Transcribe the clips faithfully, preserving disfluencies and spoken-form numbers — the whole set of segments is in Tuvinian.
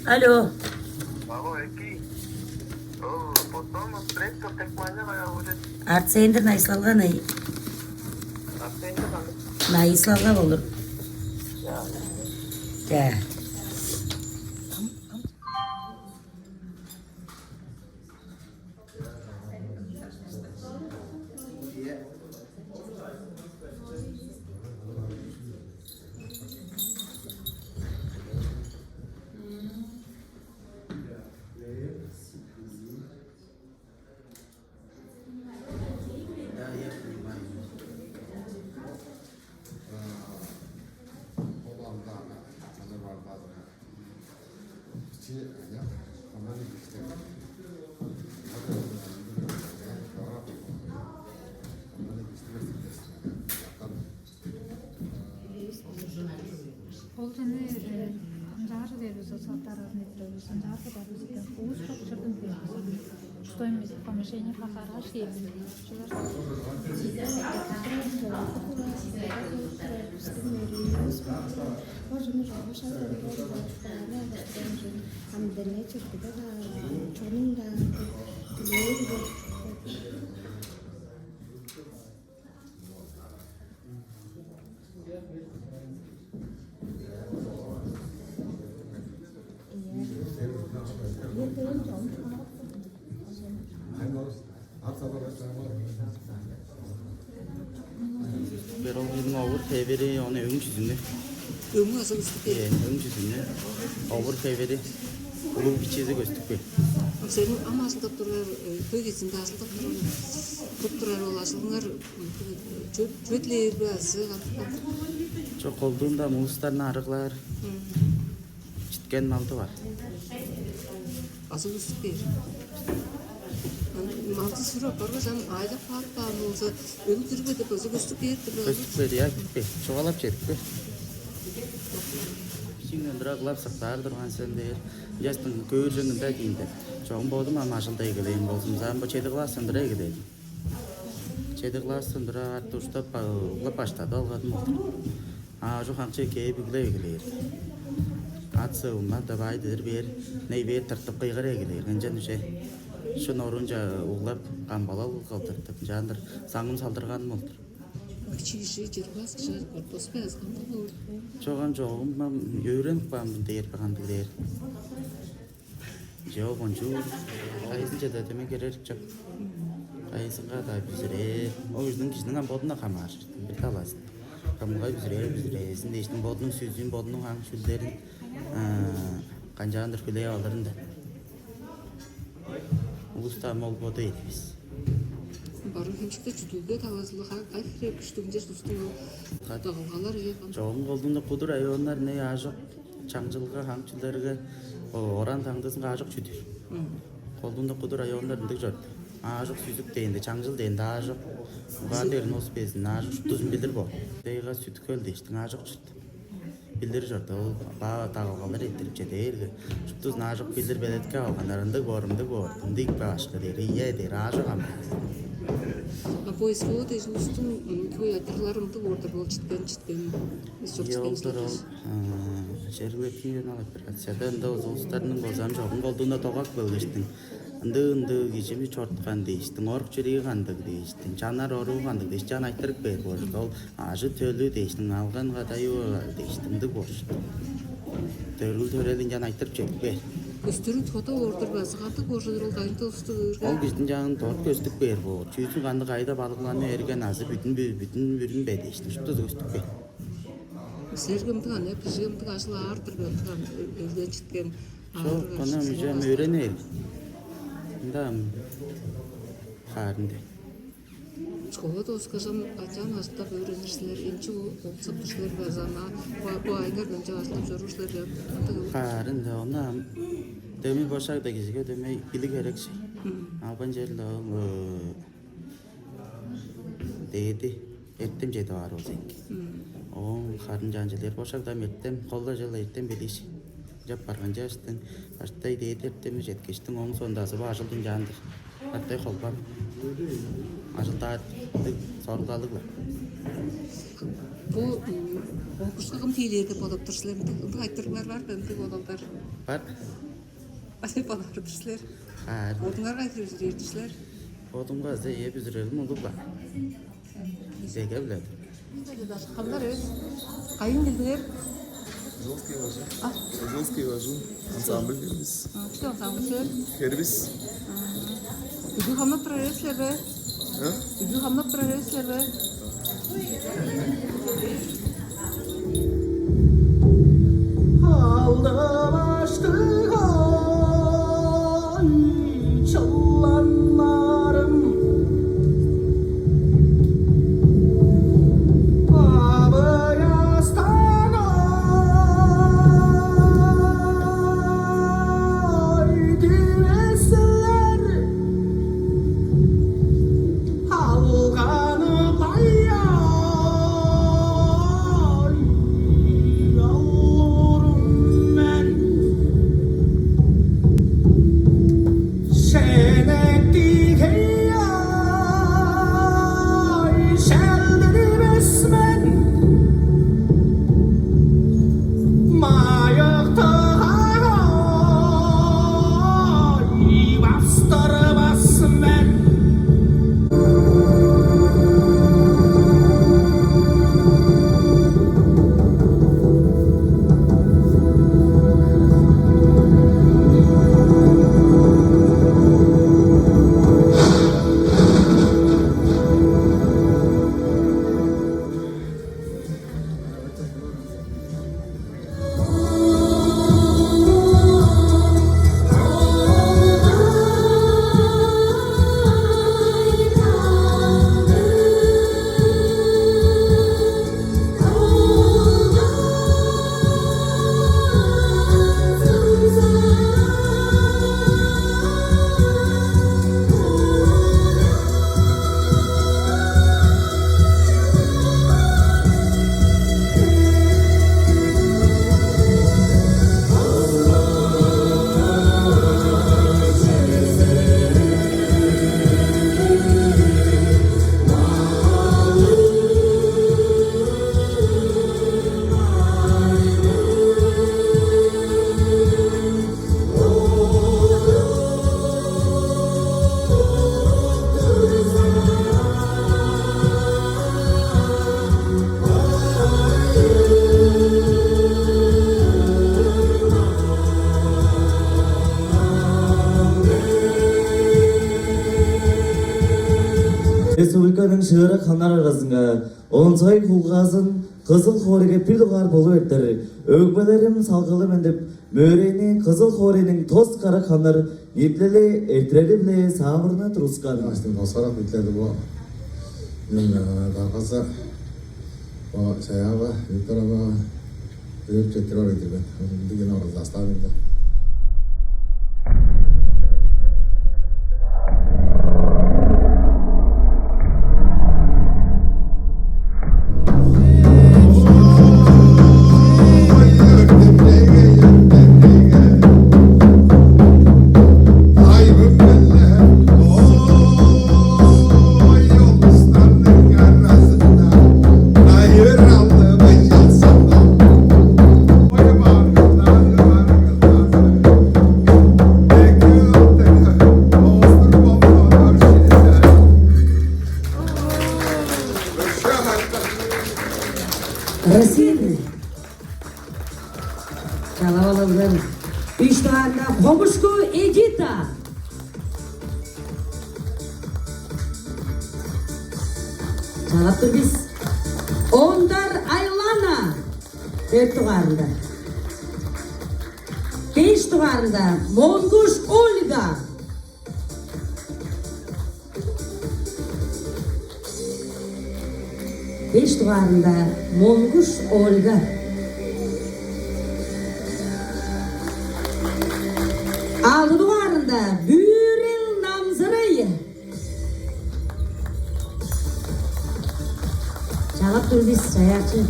Алло. Алло, эки. Ол потом трактор текмайна кая будет? Арт центр найысылалга най. Арт центр кандай? Найысылалга болур. Я. Да. Ол жана ынчаар бербиз сактар арнетпебиз ынчаар кадарбыз экен. Уус чок чырдын бербиз. Стоимость помещения хакараш келди. Ам дерне чыртыда да чонун да билээли. Бир ол биздин овур хевери, ону өң жүзүнө. Өңү азы көстүк Э, бээр. Өң жүзүнө. Овур хевери. Улуу бичези көстүк бе? Сени ам ажылдап турар, э, хөй кезинде ажылдап турар, туруп турар ол ажылыңар, м, чөп-, чөтлээр бе азы кандыг? Чок, колдуунда муустарны арыглаар. М. Читкен малды бар. Азы көстүк бээр. Малды сүрүп аппаргаш, ам айлап каап каан болза, өлүп чүрүп деп база көстүк бээр деп. Көстүк бээр, я, китпе. Чугаалап чедип бе. Кижиңден тура кылап сактаар турган сен дээр. Частың көөржен ында кийин деп. Чогум бодум ам ажылда эгелээн болзумза, ам бо чеди класстан тура эгелээн. Чеди класстан тура арты уштап, углап баштады алгадым ол. Аажок хаңчы кээп үглеп эгелээр. Ат сывымма давай дедир бээр, ней бээр тыртып кыйгыр эгелээр. Ынчан үже шын орунча углап, камгалал кылдыртып, ынчаандыр саңын салдырганым ол-дур. Кичи кижи чырбас кижи кортпас бе азганда боор. Чоган чогум ам өөренип каан дээр бе кандыг дээр. Чок, ончуу кайызынче-даа дөмей кирерик чок. Кайызынга-даа бүзүрээр. Ол кижиниң, кижиниң ам бодундан хамааржыр. Бир талазын. Кымга бүзүрээр, бүзүрээзин дээштиң, бодунуң сүзүүн, бодунуң аң чүүлдерин, а, канчаандыр хүлээп алырын да. Улуста ам ол боду эдивис. Барын хемчикте чүдүлге талазылы кай хире күштүгүнче тустуң дагылгалар ийе. Чогум колдуунда кудур айыылар не аажок чаңчылга, хаңчылдарга, о, оран таңдызынга аажок чүдүр. Мгм. Колдуунда кудур айыылар ындыг чорду. Аажок сүзүк дээнде, чаңчыл дээнде аажок. Угаан дээр нос безин, аажок шуптузун билир боор. Дейга сүткөл дээштиң аажок чүдүр. Билир чорду. Ол баа дагылгалар эрттирип чеде бээрге, шуптузун аажок билир белетке алганнар, ындыг боор, ындыг боор, ындыг башка дээр, ийе дээр, аажок ам. А поисковый дээш улустуң көө айтырлары ындыг боор-дур, ол читкен, читкен. Ийе, ол-дур ол, а, чергилектиң алып бир операцияда ында улустарның болза ам чогум колдуунда догак бөлгештиң. Ындыг-ындыг кижими чорткан дээштиң, орук-чирии кандыг дээштиң, чанар-оруу кандыг дээш, чан айтырып бээр болчук. Ол ажы-төлү дээштиң, алган кадайы дээштиң, ындыг болчук. Төргүл-төрелин чан айтырып чедип бээр. Көстүрүн тода ордур базы кандыг болчудур ол дайынды уступ өөрге? Ол кижиниң чанын дорт көстүп бээр боор. Чүүзүн кандыг кайда балыгланы эрген азы бүтүн бү-, бүтүн бүрүн бе дээштиң, шупту көстүп бээр. Силерге мындыг ан, кижиге мындыг ажыл аар-дыр бе, мындыг ан өлген читкен. Чок, аар-дыр, кана мижем өөренер. Ында хаарынды. Школа дооскажам ачаан ажылдап өөренир силер, эмчи болсуп тур силер бе, азы ана бу айыңар мынча ажылдап чоруур силер бе? Хаарынды, она дөмей бошак да кижиге дөмей билиг херек ши. Албан черли ол дээди эртем чедип аар болза эки. Ооң харын чаанчылар бошак дам эртем, холда чыл эртем билиш. Жап барган жаштың баштай дээди эртеми жеткиштиң, ооң сондазы бо ажылдың жаандыр. Аттай холбам. Ажылдаадыг сорулгалыг-ла. Бу конкурска кым тиилээр деп бодоп тур силер? Ындыг айтырыглар бар да, ындыг бодалдар. Бар. Ачай болар-дыр силер. Бар. Бодуңарга киржир-дир силер. Бодумга эзе ие бүзүрелим улуг-ла. Деге билет. Хамдар эвес. Кайын келдиңер? Ижевский вожу. А? Ижевский вожу. Ансамбль бербис. А, что ансамбль силер? Бербис. Бүгү хамнап турар эвес силер бе? А? Бүгү хамнап турар эвес силер бе? Алды-баштыг-ай, чыланнарым, авыястан-ай, дивеслер. Алганы-лай-ай, алырым мен. Шенектиг-ей-ай, шелдирбес мен. Майыктыг-ай, бастырбас мен. Республиканың шыырак ханнар аразынга Онзагай хулгазын Кызыл хоорайга бир дугаар болуп эртер өгбелерим салгалы мен деп мөрейни Кызыл хоорайның тос кара ханнар ниитилели эрттирери-биле саамырны тургускан. Астын тосарак ниитиледи бо. Мен, э, даргазы бо Чаяага Викторовнага өөрүп четтирип ор ийдир мен. Ындыг кижини оралдастаан мен. Россияны чалап алырлар. Үш дугаарында Хомушку Эдита. Чалап тур бис. Ондар Айлана. Дөрт дугаарында. Беш дугаарында Монгуш Ольга. Беш дугаарында Монгуш Ольга. Алды дугаарында Бүрел Намзырай. Чалап тур бис, чаяакчы.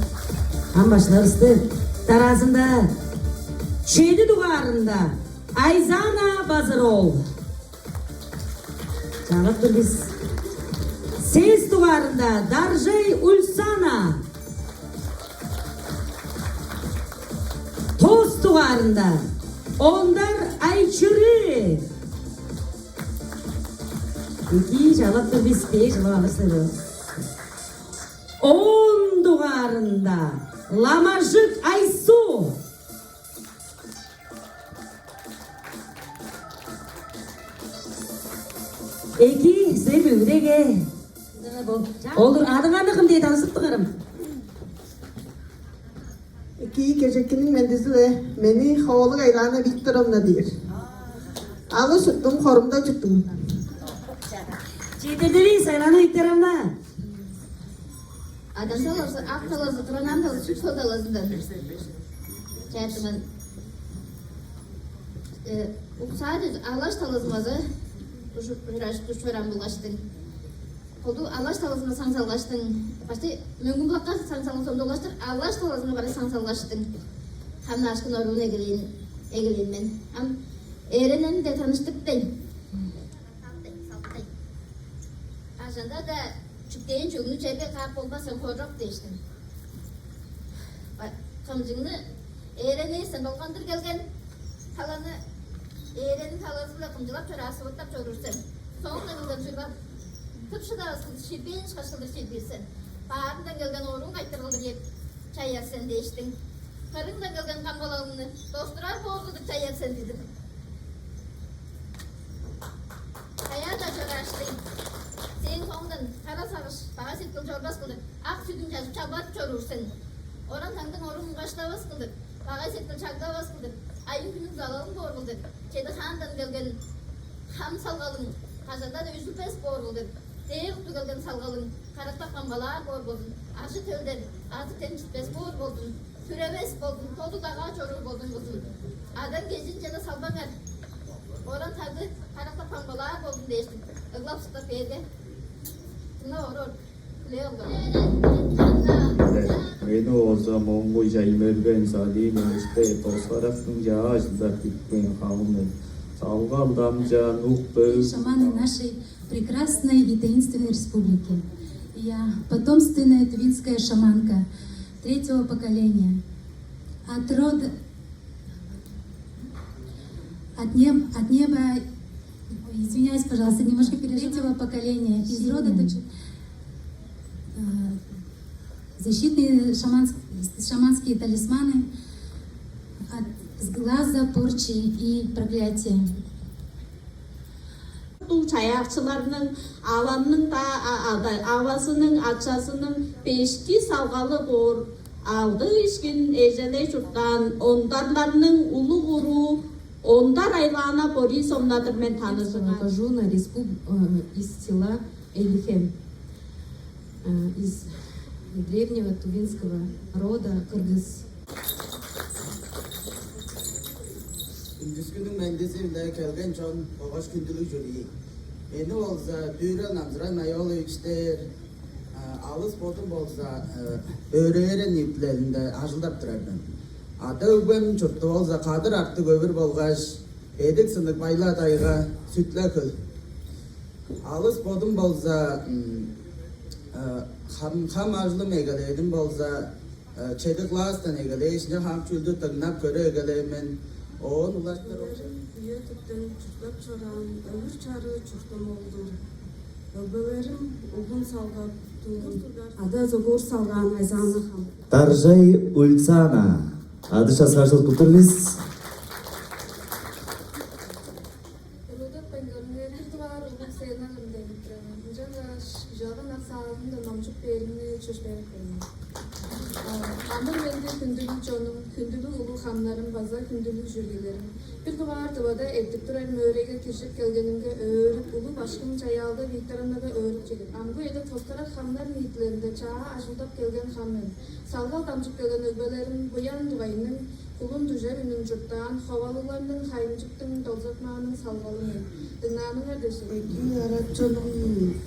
Ам башкыларывысты дараазында чеди дугаарында Айзана Базыр-оол. Чалап тур бис. Сес дугаарында Даржай Ульсана. Тос дугаарында Ондар Айчырыы. Эки чалап тур бис, беш чалап алыр силер. Он дугаарында Ламажык Айсу. Эки, силер бүгүдеге. Олур адыңарны кым дээди алысып тугарым? Эки, кежеккиниң мендизи-ле, мени Хоолук Айлаана Викторовна дээр. Алыс чурттум, Хорумда чурттум. Чедирдивис, Айлаана Викторовна. Адам талазы, ак талазы, туран ам талазы, сүт хол талазындан. Чаатыман. Э, уксаа алаш талазын база ужураш душурам булгаштың. Колду алаш талазынга саң салгаштың. Башты мөңгүн булакка саң салган сонда улаштыр алаш талазынга бара саң салгаштың. Хамнаашкын оруун эгелээн, эгелээн мен. Ам эренен де таныштык дең. Кажанда-даа чүктээн чүгнү черге каап болбас, сен хоржок дээштиң. Кымчыңны ээренээсен болгандыр келген таланы, ээрениң талазы-биле кымчылап чораа, сывыттап чоруур сен. Соонда келген чурбак тып шыдавас кылдыр ширбээн ышкаш кылдыр ширбиир сен. Баарындан келген оруун кайтыр кылдыр еп чаяр сен дээштиң. Кырыңдан келген камгалалыңны достурар боор кылдыр чаяр сен дидим. Каяа-даа чорааштың, сээң соңдан кара сагыш, багай сеткил чорбас кылдыр, ак сүдүң чажып чалбарып чоруур сен. Оран таңдың орун уңгаштавас кылдыр, багай сеткил чагдавас кылдыр, айың хүнүң залалың боор кылдыр, чеди хаандан келген хам салгалың кажан-даа үзүлбес боор кылдыр, дээр укту келген салгалың карактап камгалаар боор болзун, ажы-төлдер азы тем читпес боор болзун. Сүревес болдуң, тоду-дагаа чоруур болдуң кызым. Адаң кежин чана салбаңар. Оран тагды карактап камгалаар болдуң дээштиң. Ыглап-сыктап бээрге, дыңнап орор. Хүлээ олган. Мени болза моңгуй чай мерген салиин өсте тосхарактың чаа ажылдап бүтпээн халым мен. Салгал дамчаан ук бөг. Шаманы нашей прекрасной и таинственной республики. Я потомственная тувинская шаманка третьего поколения. От рода, от неб-, от неба, ой, извиняюсь, пожалуйста, немножко переживаю. Третьего поколения из рода Точи-, э, защитные шаманск-, шаманские талисманы от сглаза, порчи и проклятия. Дуу чаяакчыларның, авамның-даа а-, ада-, авазының, ачазының бешки салгалы боор, алды ишкин эжелей чурттаан ондарларның улуг уруу Ондар Айлаана Борисовна-дыр мен. Таныжыңар. Выхожу на респуб-, э, из села Элихем, э, из древнего тувинского рода Кыргыз. Хүндүскүнүң мендизи-биле келген чон болгаш хүндүлүг жюри. Мени болза Дүүрел Намзырай Майолович дээр, а, алыс бодум болза, э, өрээрен ниитилелинде ажылдап турар мен. Ада-өгбем чурту болза кадыр артык өвүр болгаш, эдик сынык байла тайга, сүт-ле хөл. Алыс бодум болза, м, э, хам, хам ажылым эгелээрим болза, э, чеди класстан эгелээш, ынчан хам чүүлдү дыңнап көрүп эгелээн мен. Оон улаштыр Өлерим үе-түптен чурттап чораан, өвүр чарыы чуртум ол-дур. Өгбелерим угун салгап, тугур тургар. Ада зугуур салгаан Айзаана хам. Даржай Ульцана. Адыш аскаржыл кылдыр бис. Рудат Бенгернер дугаар улуг сценага демип турар. Ынчангаш чыган аксаалында номчуп бээримни чөпшээреп бериңер. Амыр-менди, хүндүлүг чонум, хүндүлүг улуг хамнарым база хүндүлүг жюрилерим. Бир дугаар Тывада эртип турар мөөрейге киржип келгенимге өөрүп, улуг башкым Чаяалда Викторовнага өөрүп чедип, амгы үеде тостарак хамнар ниитилелинде чаа ажылдап келген хам мен. Салгал дамчып келген өгбелерим Буян дугайның, Кулун дүжер үнүн чурттаан, ховалыгларның, хайынчыктың долзатмааның салгалы мен. Дыңнааныңар дээш. Эки арат чонум,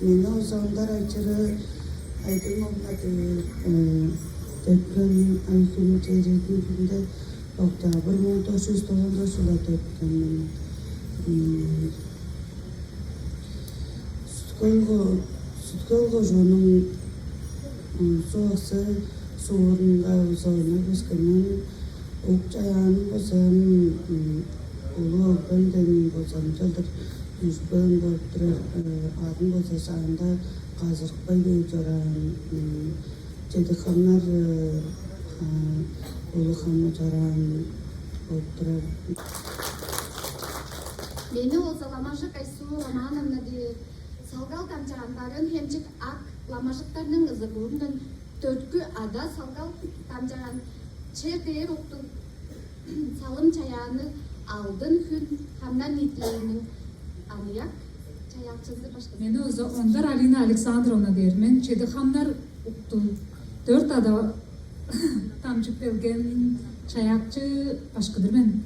мени Озондар Айчырыы Айдың оглады, э, төпкен ай хүнү, чээрбиниң хүнүнде, октябрь муң тос чүс тозан тос чылда төпкен мен. М, Сүт-Хөл ко-, Сүт-Хөл кожууннуң, м, Суг-Аксы суурунга, суурунга көскеннер. Ук чаяаным болза, м, улуг өгбемден болза, ынчалдыр дүжбээн болуп турар, э, адын болза шаанда казырыппай бээр чораан, м, чеди хамнар, э, а, улуг хамны чораан болуп турар. Мени болза Ламажык Айсуу Романовна дээр. Салгал дамчаан Барыын-Хемчик ак Ламажыктарның ызыгуурундан төрткү ада салгал дамчаан чер дээр уктуг салым чаяанныг алдын хүн хамнар ниитилелиниң аныяк чаяакчызы башкызы. Мени болза Ондар Алина Александровна дээр. Мен чеди хамнар уктуг, дөрт ада дамчып келген чаяакчы башкы-дыр мен.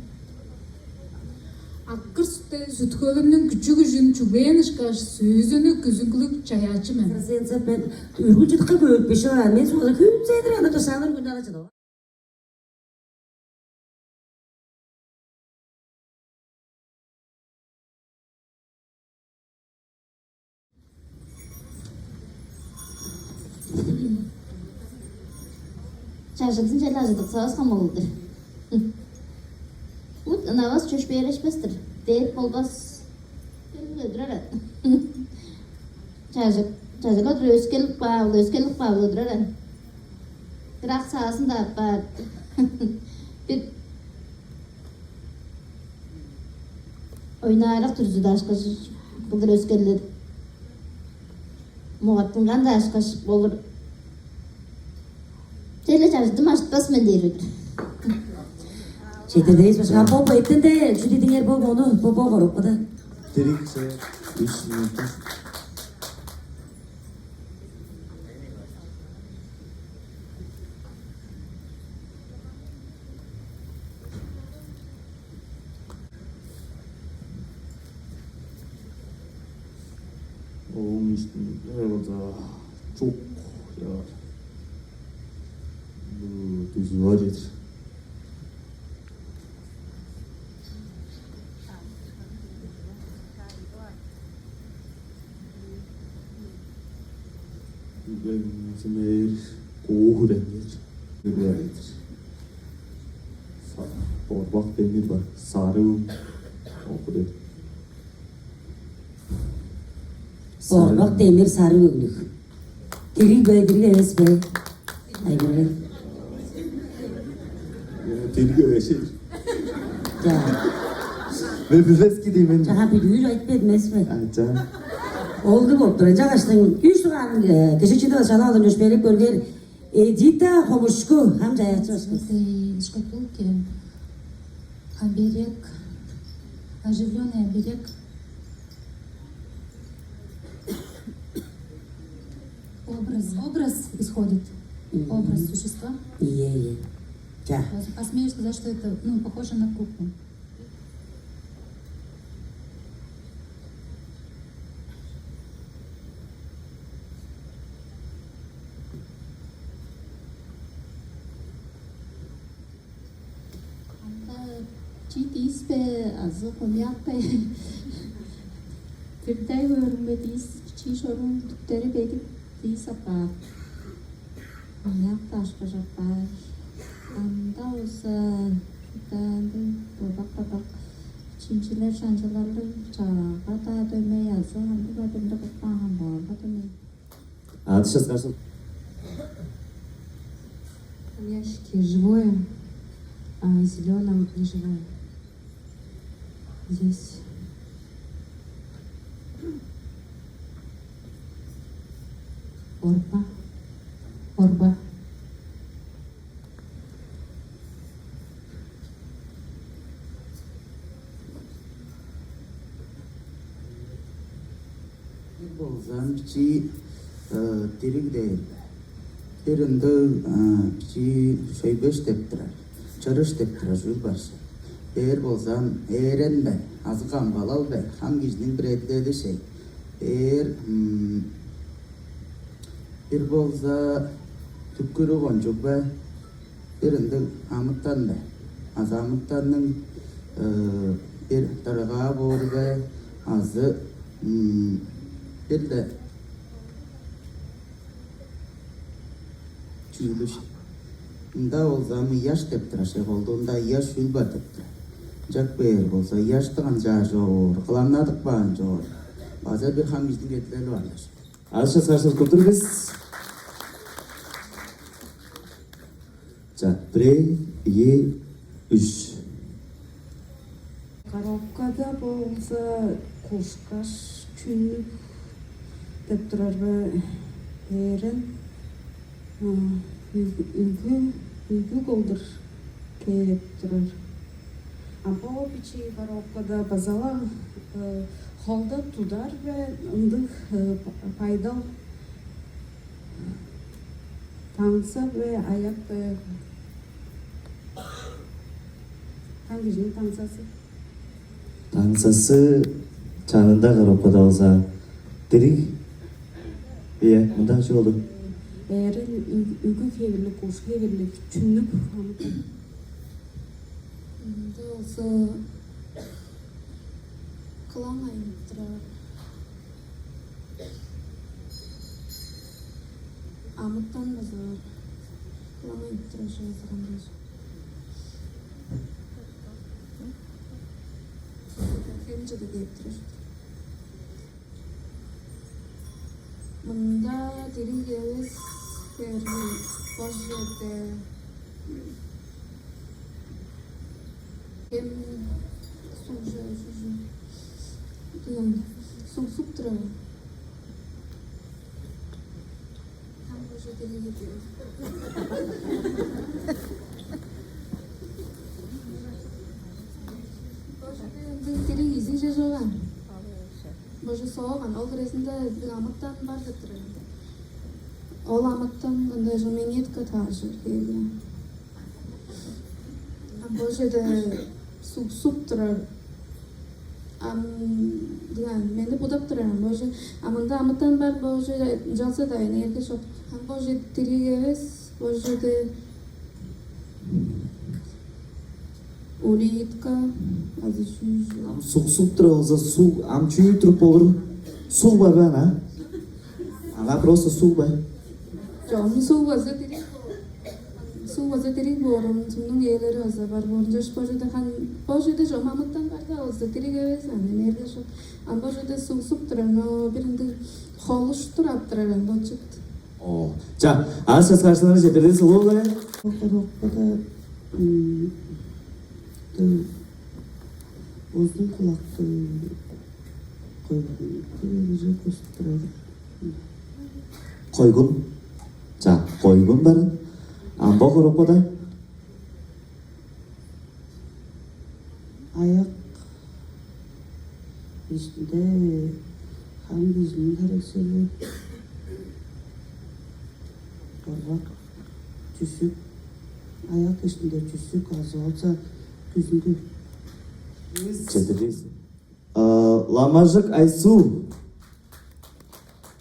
Аккыр сүтте сүт-хөлүмнүң күчү-күжүн чүглээн ышкаш, сүүзүнү күзүңгүлүг чаяачы мен. Сен мен үргүл чыдыкка көөрүп бешип алаан. Мен сугда хүн седир аны душаалар күндү ала чыдып. Чажыгзын черле ажыдыксавас хамык-тыр. Бут ынавас чөпшээрешпес-тир, дээп болбас. Өлүг өлүрер. Чажык, чажык отур өскелик баавыл, өскелик баавыл өлүрер. Бирак саазын-даа аппаар. Бир ойнаарак дүрзү-даа ышкаш кылдыр өскелдер. Мугаттынган-даа ышкаш болур. Черле чажыдым ажытпас мен дээр-дир. Четирдевис башкаар бо эттен-де чүдү дыңер бо ону бо бо корупкада. Дириг че үч минут. Ооң иштинде база чок яар. Бу түзү бар чедир. Үгензимээр, куу хүреңер. Үгээрдир. Борбак демир бар. Сарыым. Окуду. Борбак демир сарыг өглүг. Дириг бе, дириг эвес бе? Айгыры. Дириг эвес. Чаа. Мен билески деймен. Чаа, бүдүүр айтып бермес бе? А, чаа. Олду болуп тур. Чагаштың үш туган кижи чыдып шала алын өшпелип көргер. Эдита Хомушку, хам чаяачы башкы. В этой шкатулке оберег, оживленный оберег. Образ, образ исходит. Мгм. Образ существа. Е, е. Да. Вот, посмею сказать, что это, ну, похоже на куклу. Анда чи диис бе азы хомяк бе? Бирдей көөрүңбе диис, чи шоруун түптери бедик диис апаар. Хомяк дашкыжап баар. Анда болза даанды бобак-бобак чинчилер шанчыларлыг чаага-даа дөмей азы андыг-ла бирни кутпаан боорга дөмей. А ты сейчас скажи. Ящики живое, а зеленом не живое. Здесь. Орба. Орба. Бир болза, бичии, э, дириг дээр бе? Бир ындыг, э, бичии шөйбеш деп турар, чырыш деп турар чүүл бар чүве. Бээр болза, ээрен бе, азы камгалал бе, хам кижиниң бир эдилели чей. Бээр, м, бир болза, түккүрү кончуг бе? Бир ындыг амытан бе? Азы амытанның, э, бир дыргаа боору бе? Азы, м, бир-ле чүүлү Мында болза ам ыяш деп турар, че, колдуунда ыяш чүүл бар деп турар. Ынчап кээр болза, ыяштың канчаар чоор, кылаңнадып каан чоор. База бир хам кижиниң кетирели бар ынчаш. Азы часкаашыл кылдыр бис. За, бирээ, ийи, үш. Коробкада болза кушкаш, чүннүг деп турар бе, эрен, а, үг-, үгү, үгү колдур кээп турар. А бо бичии коробкада база-ла, э, холда тудар бе, ындыг, э, па-, пайдал таңса бе, аяк бе? Таң кижиниң таңсазы. Таңсасы чанында коробкада болза, дириг. Ийе, мында чүү болду? Эрен үг-, үгү хевирлиг, куш хевирлиг, чүннүг. Мында болза кылаң айнып турар. Амытан база бар. Кылаң айнып турар, ошо база кандай. Хем чыды кээп турар. Мында дириг эвес, бо черде хем суг-, суг-, суг-, сугсуп турар. Там уже дириг эвес. Бо черде ындыг дириг изиг чыжыган. Бо чер сооган. Ол хирезинде бир амытан бар деп турар. Ол амытан ындыг же минетка тааржыр хевирлиг. А бо черде сугсуп турар. Ам, дыян, мени будап турар ам, бо чер. А мында амытан бар, бо чер, ынчалза-даа энергия чок. Ам бо чер дириг эвес, бо черде улитка, азы чүү. Ам сугсуп турар болза, суг, ам чүү туруп болурун? Суг бар бе ана? Ана просто суг бар. Чон суг база дириг. Суг база дириг боорун, сугнуң ээлери база бар боорун. Чаш бо черде хан, бо черде чок, амытан бар-даа болза, дириг эвес, аны энергия чок. Ам бо черде сугсуп турар, но бир ындыг холуштур ап турар, ам бо чыт. О, ча, аз часкаашылары чедирдис улуг бе? Коробкада, м, ды, узун кулактыг койгун, кыйгыжы көстүп турар. Койгун. Ча, койгун барын. Амба коробкада. Аяк иштинде хам кижиниң херексели. Коргак, чүсүк. Аяк иштинде чүсүк, азы болза күзүндү. Чедирдис. Ламажык Айсуу.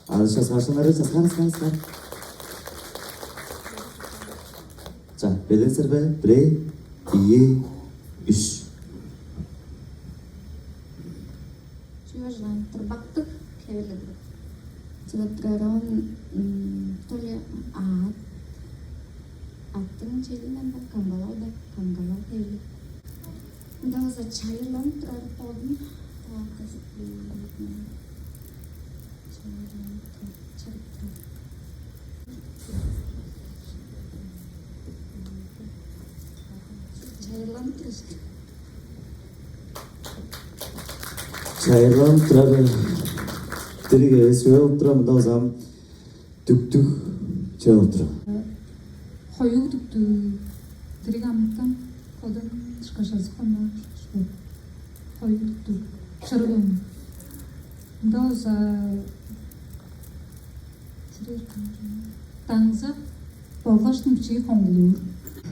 Аны часкаашыңар, часкаар, часкаар, часкаар. За, белен сырбе, бирээ, ийи, үш. Чүве жылаан турбактыг хевирлиг. Чыгып турарым, м, то ли аът, аъттың челинден бе, камгалал бе, камгалал хевирлиг. Ында база чайырланып турар бодум. Чайырланып турар, чыгып турар. Чайырланып турар. Чайырланып турар. Дириг эвес чүве болуп турар, мында база ам дүктүг чыып тур. Хоюг дүктүг, дириг амытан, кодан ышкаш азы хонноо ышкаш боор. Хоюг дүктүг, чырык өңнүг. Мында болза, дириг даңзак болгаш нүкчии хоңгулуур.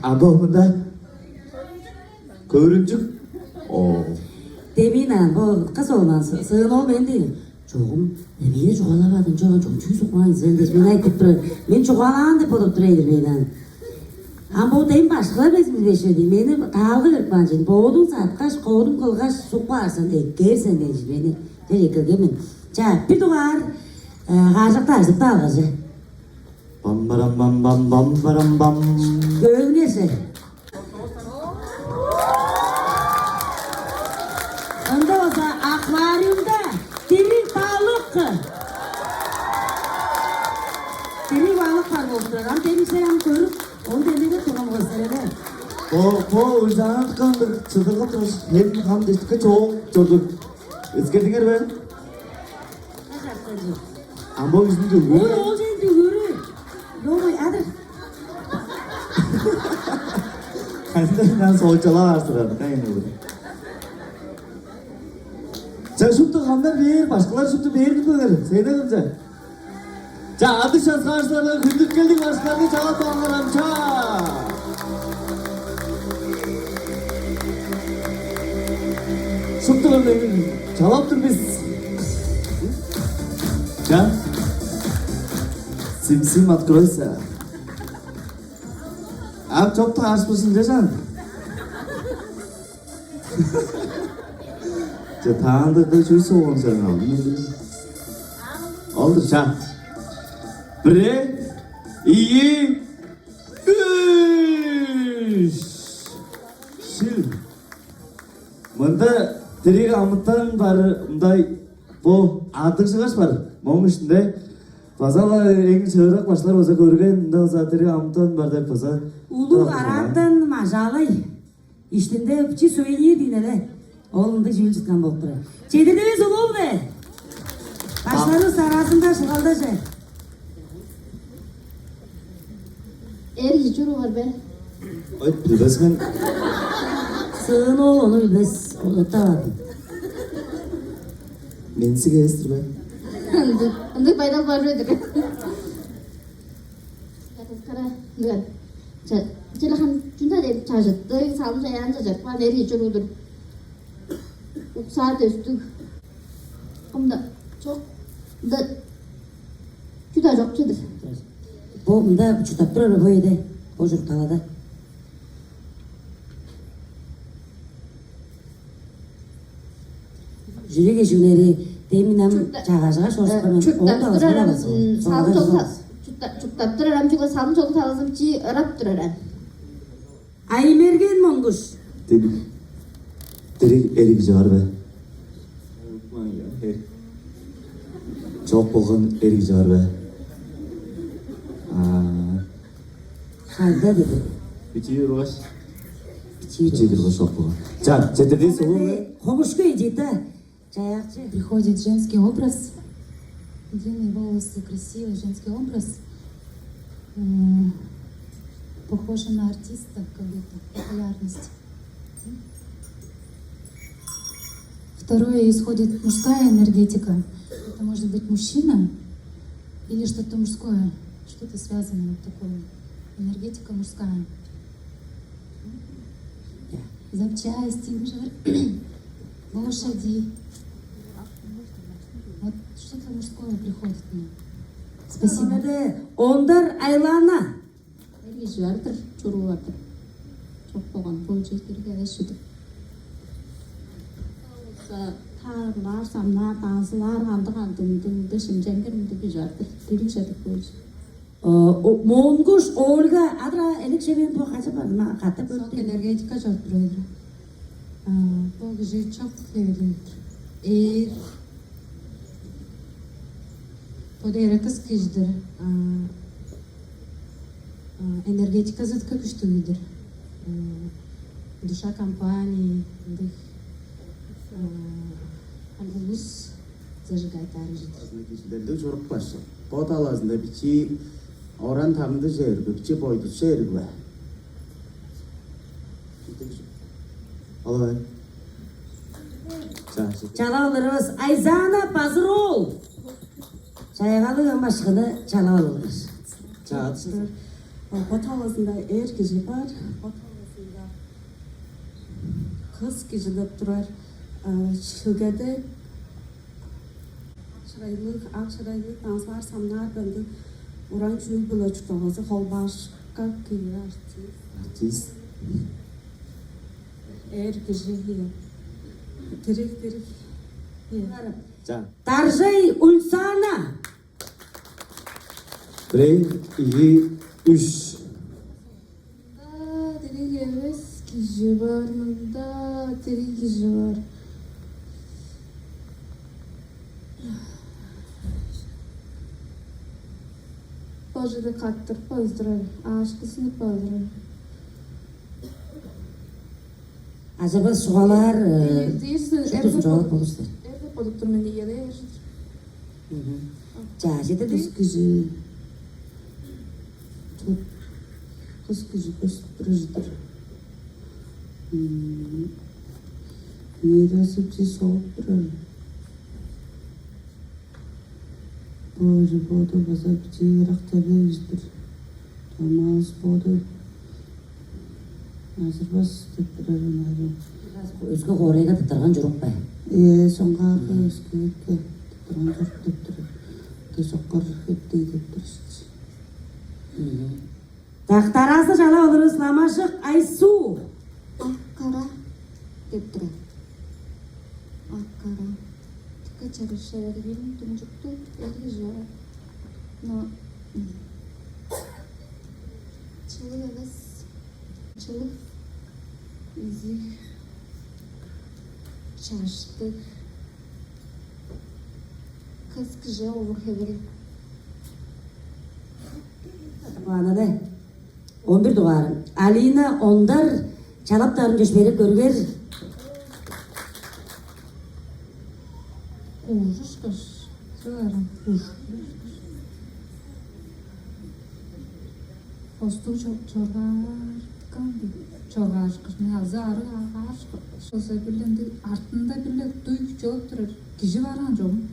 А бо мында көрүнчүк. О. Демин аан, бо кыс оолдан сы-, сыын ол мен дейм. Чогум, эмнени чугаалавадың, чогум, чогум чүү сукмаан сен дээш, мен айтып турар. Мен чугаалаан деп бодап турар эдир мен аны. Ам бо дем башкылар безин билбешеди. Мени таалга берип каан чын. Боодуң саткаш, коорум кылгаш, суп каар сен, эккээр сен дээш, мени дер эккелген мен. Ча, бир дугаар, э, кааржакты ажыктап алгажы. Бам-барам-бам-бам, бам-барам-бам. Көңгүс. Ында болза аквариумда дириг балык. Дириг балык бар болуп турар. Ам демисен ам көрүп, ону демеге турган болза эле. Бо, бо ужаанткан бир чыдыргы тураш, хем хам дестикке чоок чордур. Эскердиңер бе? Ам бо кижини дүгүрү. Ой, ол сен дүгүрү. Йой, адыр. Кайсында мен соочалап аарсырады, кайын улуг. Ча, шупту хамдар бээр, башкылар шупту бээр кылыңар. Сейде кымча. Ча, адыш часкаашкыларга хүндүткелдиг башкыларны чалап каалыңар ам, ча. Шупту кылдыр чалап тур бис. Ча. Сим-сим, откройся. Ам чоп таарышпызын дежан. Че, таанда да чүс болган сен алдың. Алдыр, ча. Бир, ийи, үш. Шил. Мында дириг амытан бар, мындай бо адыг чыгаш бар. Моң иштинде база-ла эң чыырак башлар база көрген, мында база дириг амытан бар деп база. Улуг араатан мажаалай. Иштинде бичии сувенир дийин эле. Ол ындыг чүүл чыткан болуп турар. Чедирдивис улуу-биле. Баштарывыс аразында шыгалдажы. Эр кижи чуруур бе? Ой, билбес мен. Сыын ол ону билбес. Ол оттавады. Менсиг эвес-тир бе? Ындыг, ындыг байдал бар бе-дир? Кара, ындыган. Ча-, челехан чүнде деп чажыттыг, салым чаяан чажырып каан эр кижи чуруур-дур. Уксаа дөстүг. Кымда чок. Ында чү-даа чок чедир. Бо мында чурттап турар бо эде. Бо чуртталада. Жюри кежиглери деминем чагажыга шоошканын чурттап турар ам, салым чогу, чурттап турар ам, чүгле салым чогу талазым чи ырап турар ам. Аймерген Монгуш. Дириг, дириг эр кижи бар бе? Чок болган эр кижи бар бе? А. Кайда деди? Бичии тургаш. Бичии тургаш чок болган. Ча, четирден соң. Хомушку эжита. Чаякчы. Приходит женский образ. Длинные волосы, красивый женский образ. М, похоже на артиста, как будто, популярность. Второе, исходит мужская энергетика. Это может быть мужчина или что-то мужское, что-то связанное вот такое. Энергетика мужская. Запчасти, лошади. Вот что-то мужское приходит мне. Спасибо. Ондар Айлана. Эр кижи бар-дыр, чуруу бар-дыр. Чок болган, бо чер дириг эвес чүдүр. Таарлар, самнаар, танцылаар, кандыг-кандыг, мындыг, мындыг, шимченгир, мындыг кижи бар-дыр. Дириг чедип койчу. Монгуш Ольга, адыра элек шевен бо кача бар, ма катап. Соң өртү. Энергетика чордур ойдур. Бо кижи чок хевелдир. Эр. Бо дээрге кыс кижидир. Энергетиказы дыка күштүг-дүр. Душа компании, ындыг, ам улус зажигать аар ужур-дур. Кижилерде чорук башчы. Бо талазында бичии оран тамды черги, бичии бойдус черги бе? Алай. Чалап алырывыс Айзана Базыр-оол. Чайгалыг ам башкыны чалап алыылар. Чаатыштыр. Бо талазында эр кижи бар. Бо талазында кыс кижи деп турар. Шилгеде ак шырайлыг, ак шырайлыг, танцылаар, самнаар, бенди уран чүүл-биле чуртталгазы холбаашка киир артист. Артист. Эр кижи, ийе. Дириг, дириг. Ийе. Ча. Даржай Ульсана. Бир, ийи, үш. Мында дириг эвес кижи бар, мында дириг кижи бар. Бо черде каттырып базыдырар, аашкысынып базыдырар. Ажырбас чугаалаар, э, шуптузун чугаалап болур силер. Эрде бодуп тур мен, ийе-ле, эржидир. Мгм. Чаа, чеде кыс кижи. Тут кыс кижи көстүп турар чыдыр. Мм. Нервазы бижи соп турар. Боже, боду база бичии ырак черле кижи-дир. Томаыс боду ажырбас деп турар ынаар. Өске хоорайга тыптырган чорук бе? Ээ, соңгаарга өске-өске тыптырган чорук деп турар. Те соккар хептей деп турар. Мгм. Так, дараазы чалап алырывыс, Ламажык Айсуу. Ак-кара деп турар. Ак-кара. Дыка чараш, шевергин, тунчуктуг, эрги чору. Но, м, чылыг эвес. Чылыг. Изиг. Чаштыг. Кыс кижи овур-хевир. Ана-да. Он бир дугаар. Алина Ондар, чалаптарын чөпшээреп көрүңер. Уужушкаш, чыгарым. Хостуг чоргаарган, чоргаарышкаш, мен азы арыг аарышкаш. Шоссе биле ындыг артында биле дуй чоп турар. Кижи бараан чогум.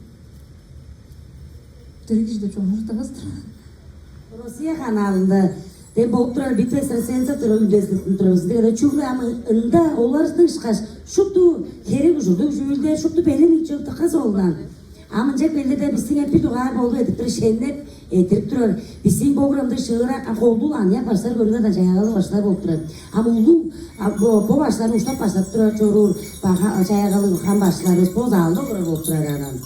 Дириг кижи деп чонур дагыстыр. Россия каналында дем болуп турар битва экстрасенсов турар, үндезилип турар. Бизде чүгле ам ында оларның ышкаш шупту херек ужурлуг чүүлдер, шупту белен ичип дыка солунан. Ам ынча келди-де, бистиң эппи дугаар болуп эдип тур, шеннеп, этирип турар. Бистиң богурамды шыырак, а колдуу аныяк баштар көрүңер-даа, чаягалыг баштар болуп турар. Ам улуу, а, бо, бо баштарны уштап баштап турар чоруур, баха, чаягалыг хам баштарывыс бо залда турар болуп турар анан.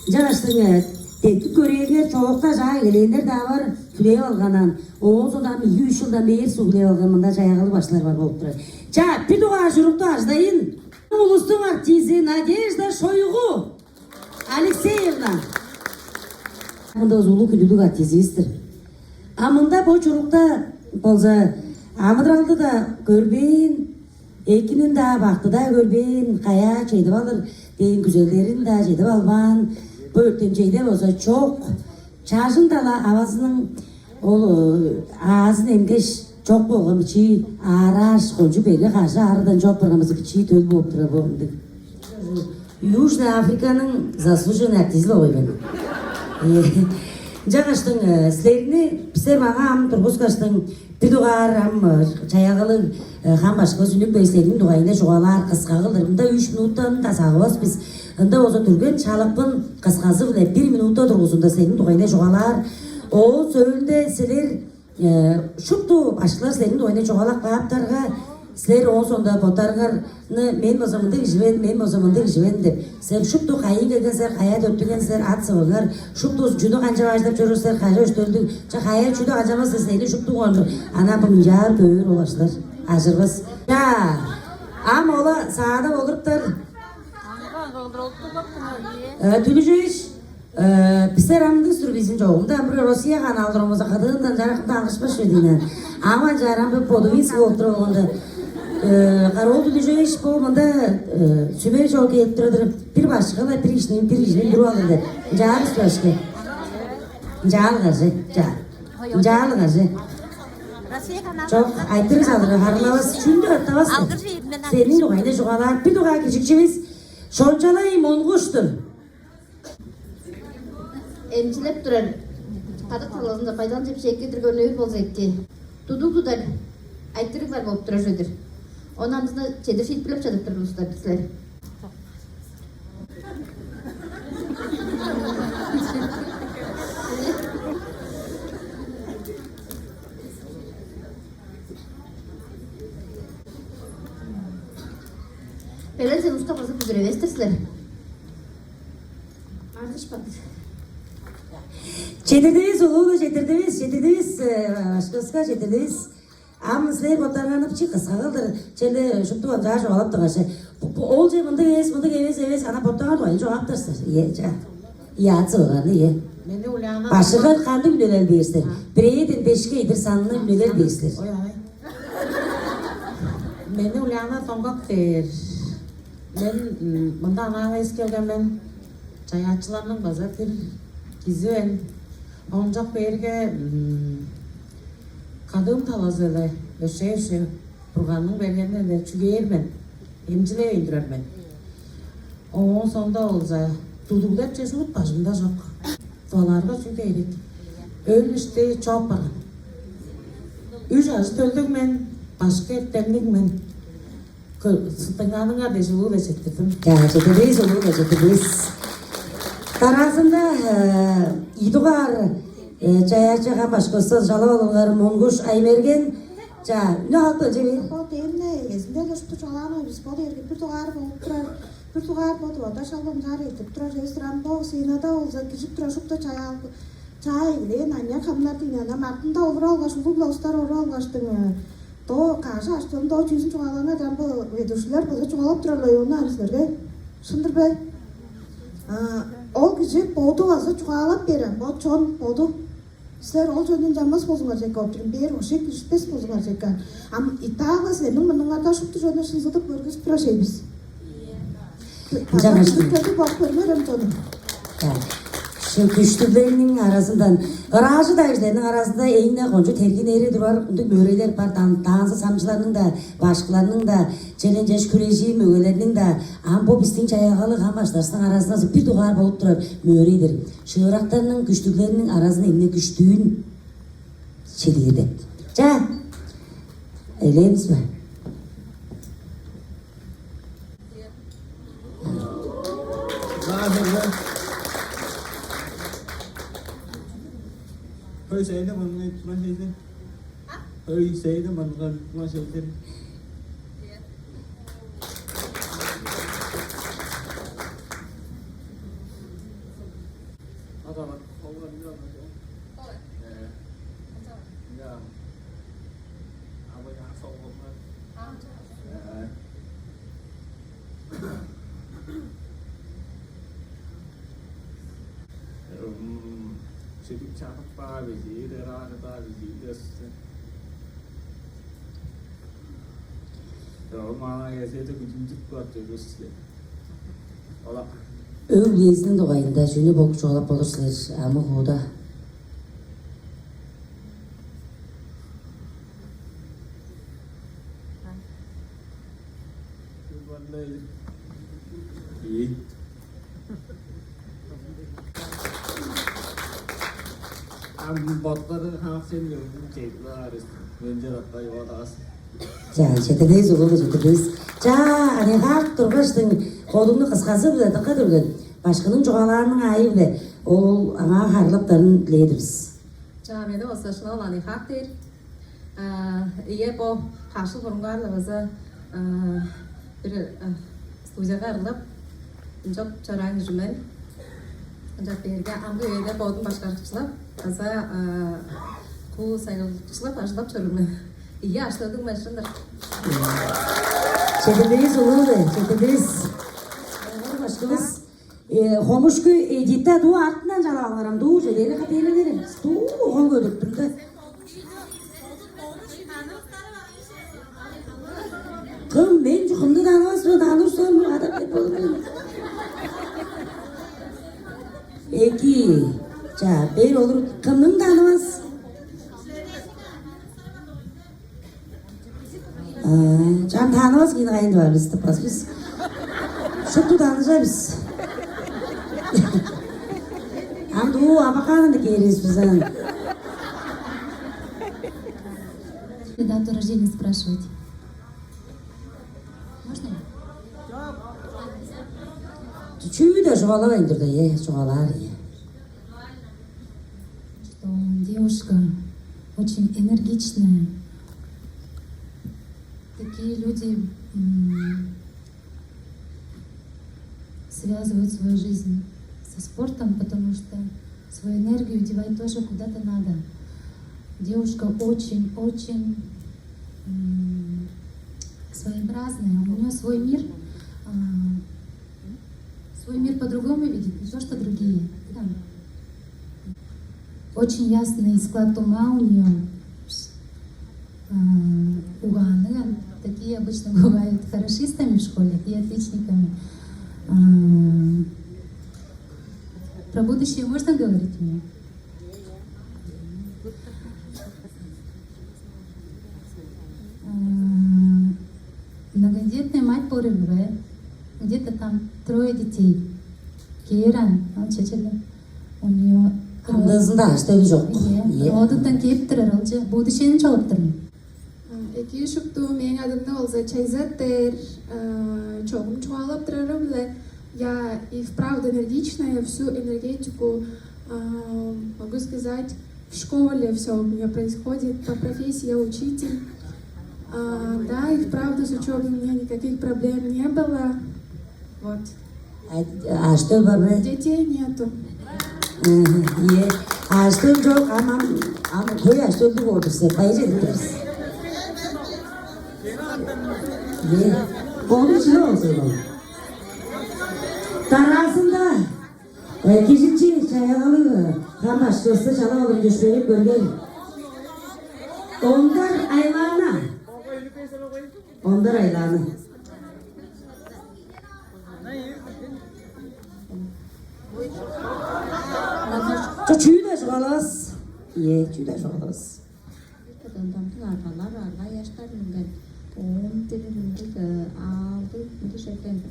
Ынчангаштың, э, деткип көрээлиңер, чоокта чаа келээннер-даа бар, хүлээп алганан. Оон соонда ам ийи-үш чылдан бээр суг хүлээп алган мында чаягалыг баштар бар болуп турар. Чаа, бир дугаар чурукту ажыдайын. Улустуң артизи Надежда Шойгу Алексеевна. Мында улуг хүндүлүг артизивис-тир. А мында бо чурукта болза амыдыралды-даа көрбээн, экинин-даа, бакты-даа көрбээн, каяа чедип алыр дээн күзелдерин-даа чедип албаан, бо өртемчейде болза чок. Чажында-ла авазының ол, э, аазын эмгеш, чок болган бичии аарааш, кончуг берге кажы аарыдан чок барган база бичии төл бооп турар болган дег. Южная Африканың заслуженный артизи болгай мен. Э, ынчангаштың, э, силерни бистер маңаа ам тургускаштың, бир дугаар ам, э, чаягалыг, э, хам башкывыс үнүп бээр, силерниң дугайында чугаалаар, кыска кылдыр. Мында үш минуттан-даа сагывас бис. Ында болза дүрген чалыпкын кысказы-биле бир минута дургузунда силерниң дугайында чугаалаар. Оон сөөлүнде силер, э, шупту башкылар силерниң дугайында чугаалап кааптарга, силер оон соонда боттарыңарны: «Мен болза мындыг кижи мен, мен болза мындыг кижи мен» деп, силер шупту кайыын келген силер, каяа төттүнген силер, ат-сывыңар, шупту чүнү канчап ажыдып чоруур силер, кажа өштөлдүг, ча каяа чүдү канчамас силер, сени шупту кончуг. Ана бо мынчаар көөр ол баштар. Ажырбас. Чаа, ам ола саада болуруптар. Э, Түлүжевич, э, бистер амдыс тур бизин чогумда, ам бир Россия канаалдыр омуза кадыындан жаракымда алгышпас чүве дейн. Ама чарам бир подувинский болуп тур болганда, э, Карол Түлүжевич, бо мында, э, сүме чогу кээп турадыр, бир башкыла бир кишини, бир кишини туруп алыр деп. Ынчаар башкы. Ынчаал кажы, чаа. Ынчаал кажы. Чок, айтырыг салырга харылавас, чүнү аттавас. Сениң дугайында чугаалаар, бир дугаар кижикчивис Шончалай Монгуштур. Эмчилеп турар кадык талазында байдалын чепчээкке киргөөр болза эки. Тудуг тудар айтырыглар болуп турар чүве-дир. Ону амдыызында чедир шиитпирлеп чадып турар улустар силер. Белен сен уска база бүзүревес-тир силер. Аргыш бакыт. Четтирдивис, улуу-биле четтирдивис, четтирдивис, э, башкывыска четтирдивис. Ам силер боттарыңарны бичии кыска кылдыр, черле шупту ынчаар чугаалап тургаш, бу, бу, ол че мындыг эвес, мындыг эвес, эвес, ана боттарыңар дугайын чугаалап тур силер. Ийе, ча. Ийе, ат сывыганы, ийе. Мени Ульяна Башкыга кандыг үлелер бээр силер? А? Бирээден бешке идир санны үлелер бээр силер. Ой, ай. Мени Ульяна Доңгак дээр. Мен, м, мында анаа эвес келген мен. Чаяакчыларның база бир кизи мен. Оон чок бээрге, м, кадыым талазы-биле өршээ-өршээ Бурганның бергени-биле чүгээр мен, эмчилевейн турар мен. Ооң соонда болза, тудуг деп чүве шуут бажымда чок. Дуалаарга чүү дээрик? Өл ишти чоп барган. Үш ажы-төлдүг мен, башкы эртемниг мен. Кө-, сыттыңнааныңар дээш улуу-биле четтирдим. Чаа, четтирдивис, улуу-биле четтирдивис. Дараазында, э, ийи дугаар, э, чаяакчы кам башкывыстан чалап алыылыңар Монгуш Аймерген. Чаа, үнү алып келчи бээр. Бо дээрне эгезинде-ле шупту чугаалаан бис. Бо дээрге бир дугаар болуп турар. Бир дугаар бо Тывада шалбам чаар эртип турар эвес турар. Бо сыйнада болза киржип турар шупту чаяал-, чаа эгелээн аныяк хамнар дийин. Ана мартында олура алгаш, улуг-ла улустар олура алгаштың, э, до каш аштан до чүүзүн чугаалаңар, ам бо ведущийлер база чугаалап турар-ла, ону ам силерге. Шын-дыр бе? А, ол кижи боду база чугаалап берем, бо чон боду. Силер ол чондан чанмас болзуңар чекке, оптурун бээр вообще киришпес болзуңар чекке. Ам Италия силерниң мурнуңарда шупту чонну шынзыдып көргүзүп турар шей бис. Ынчангаш База бо көрүңер ам чонум. Так. Шын күштүглерниң аразындан, ыраажы-даа кижилерниң аразында эң-не кончуг тергиннери турар ындыг мөөрейлер бар, дан-, танцы самчыларның-даа, башкыларның-даа, челенчеш хүрежир мөгелерниң-даа, ам бо бистиң чаяалгалыг ам башкыларның аразында бир дугаар болуп турар мөөрей-дир. Шыырактарның, күштүглерниң аразын эң-не күштүүн чедиир деп. Чаа, эгелээривис бе? Хөй-сээни мырыңай турган чейден. Хөй-сээни мырыңай турган чейден. Ага, ага, ага. Э. Ага. Ага, ага, ага. Э. М, чедип чагып баар бе, чедип ыраар баар бе, чедип өссө. Ол маана кезээде күдүмчүк бар чүве силер. Ола. Өг-бүлезиниң дугайында чүнү бок чугаалап болур силер амы-хууда? Ийи. Ам боттары хаак сен чедип аар, менче таппай оодагас. Чаа, четтирдивис, улуу-биле четтирдивис. Чаа, аныяк тургаштың, холуңну кысказы-биле дыка дүрген. Башкының чугаалааның аайы-биле ол аңаа харыылаптарын дилээр-дир бис. Чаа, мени база шынап-ла аныяк дээр. А, ийе, бо каш чыл бурунгаар-ла база, а, бир, а, студияга арылап, ынчап чораан кижи мен. Ынчап бээрге, амгы үеде бодум башкарыкчылап, база, а, куу сайгарлыкчылап ажылдап чоруур мен. Ийи аштыгым мен, шын-дыр. Четтирдивис, улуу-биле четтирдивис. Башкывыс. Э, хомушку Эдита дуу артындан чалап алгырам, дуу чүве дээри катыыры берем. Дуу хол көдүрүптүм да. Кым, мен чү, кымны танывас, мен танывас, мен адап кет болур мен. Эки, ча, бер олур, кымның танывас? А, чам танывас кижини кайын бар бис тыппас бис. Шупту таныжа бис. Ам дуу абаканын кээрис бис ан. Дату рождения спрашивать. Можно? Чүү-даа чугаалавайн турда, э, чугаалаар, э. Что девушка очень энергичная. Такие люди, м, связывают свою жизнь со спортом, потому что Свою энергию девать тоже куда-то надо. Девушка очень-очень м, своеобразная. У нее свой мир, а, свой мир по-другому видит, не то что другие. Да. Очень ясный склад ума у нее. А, угаанныг. Такие обычно бывают хорошистами в школе и отличниками. А, про будущее можно говорить у нее? Многодетная мать боор ирги бе? Где-то там трое детей. Кээр аан, ол чечеле. У нее Хамдыызында аштыы чок. Роддодан кээп турар ол че. Будущеени чогуп тур мен. Экии шупту, мээң адымны болза Чайзат дээр. Чогум чугаалап турары-биле, я и вправду энергичная, всю энергетику, могу сказать, в школе все у меня происходит. По профессии я учитель. Да, и вправду с учебой у меня никаких проблем не было. Вот. Аштыы бар бе? Детей нету. Э, Аштыы чок, ам ам ам хөй аштыы болду сен. Байыр эдип турарсың. Э, Ону чыра болзун ол. Дараазында кижинчи чаягалыг хам башкывысты чалап алыр чөпшээрин көрген. Ондар Айлаана. Ондар Айлаана. Чо чүү-даа чугаалавас. Ийе, чүү-даа чугаалавас. Даңдамдың аргалар, арга ыяштар үнген. Оон дириг ындыг аалдыг ындыг черден,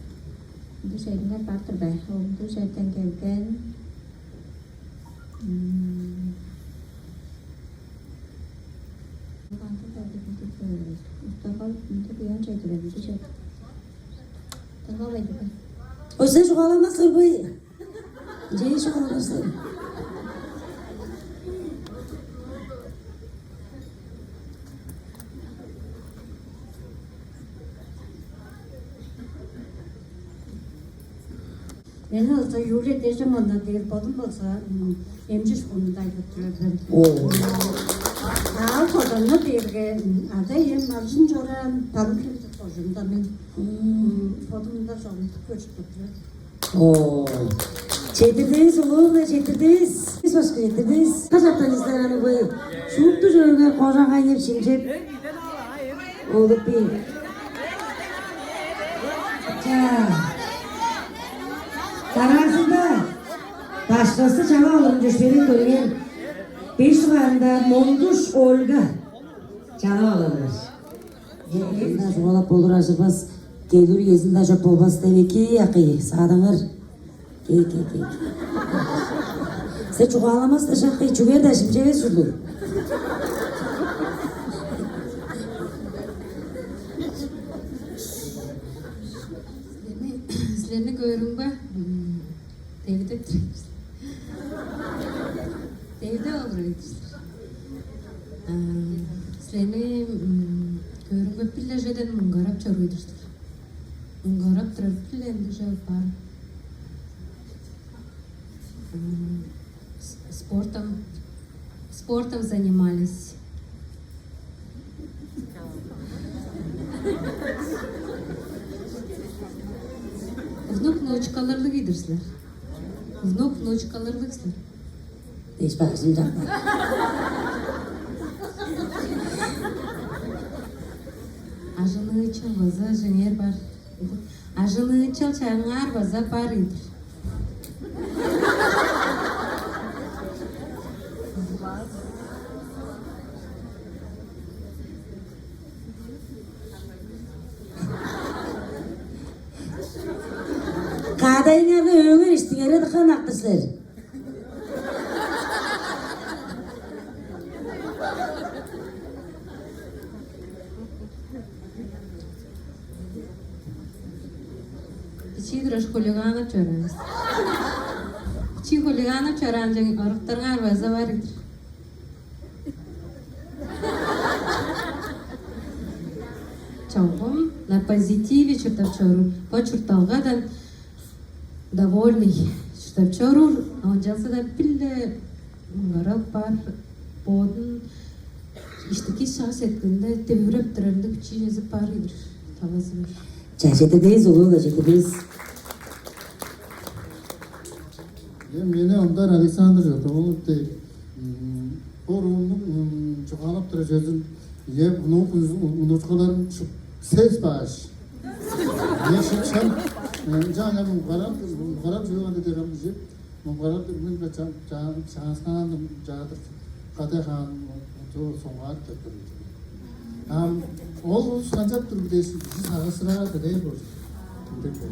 ындыг чериңер бар-дыр бе? Ындыг черден келген. М, Устарга ындыг ыян чедирер, ындыг чедир. Дыңналбайды бе? Ой, сен чугааланмас сорбай. Чей чугааланмас. Мени болза Юлия Дежимовна дээр, бодум болза эмчи школунда айдып турар мен. Аал кожамна дээрге ада-ием малчын чораан, Барыын-Хемчик кожуунда мен. Бодумда чогум көчүп турар. О, четтирдивис, улуу-биле четтирдивис. Башка четтирдивис. Кажактан излерани бой. Шупту чөрүңер кожа кайнеп шимчеп. Олуп бий. Чаа. Дараазында башкысы чалап алырын чөпшээрин көрген. Беш дугаарында Мондуш Ольга чалап алырлар. Ында чугаалап болур ажырбас, келир үезин-даа чоп болбас деп эки акый саадаңар. Кей, кей, кей. Сен чугааламас-даа шаккый, чүгээр-даа шимчевес ужурлуг. Силерни көөрүмге, девидеп тур. Девидеп алыр ийдир силер. Силерни көөрүмге бир-ле чеден муңгарап чоруур-дур силер. Муңгарап турар бир-ле ындыг чүве бар. Спортом, спортом занимались. Внук, внучкаларлыг ийдир силер. Внук, внучкаларлыг силер. Беш бажым жакта. Ажылыычыл база жеңер бар. Ажылыычыл чаңаар база бар ийдир. Каадайыңарга өңүр иштиңерге дыка ынак-тыр силер. Бичии тураш хулиганап чораан. Бичии хулиганап чораан чең оруктарыңар база бар ийдир. Чогум на позитиве чурттап чоруур. Бо чуртталгадан довольный. Деп чоруур, ынчалза-даа бир-ле муңгарал бар, бодун иштики шак сеткилинде девиреп турарында бичии чезип бар ийдир талазы бар. Чажыдывыс, улуг ажыдывыс. Э, мени ондар Александр Жотоволов дег, м, бо уруумнуң, м, чугаалап турар чөзүн, э, внук, внучкаларым шуп-, сес баш. Э, шуп-, шам, э, ынча ам карап, карап чыгып ады дерем жеп, карап тур мен бе чаан, чаан, чааскаан, чаадыр, кадай хаан, ту соңгаар деп тур. Ам ол улус канчап тур дээш, бизин сагышсыраар кадай боор. Ындыг боор.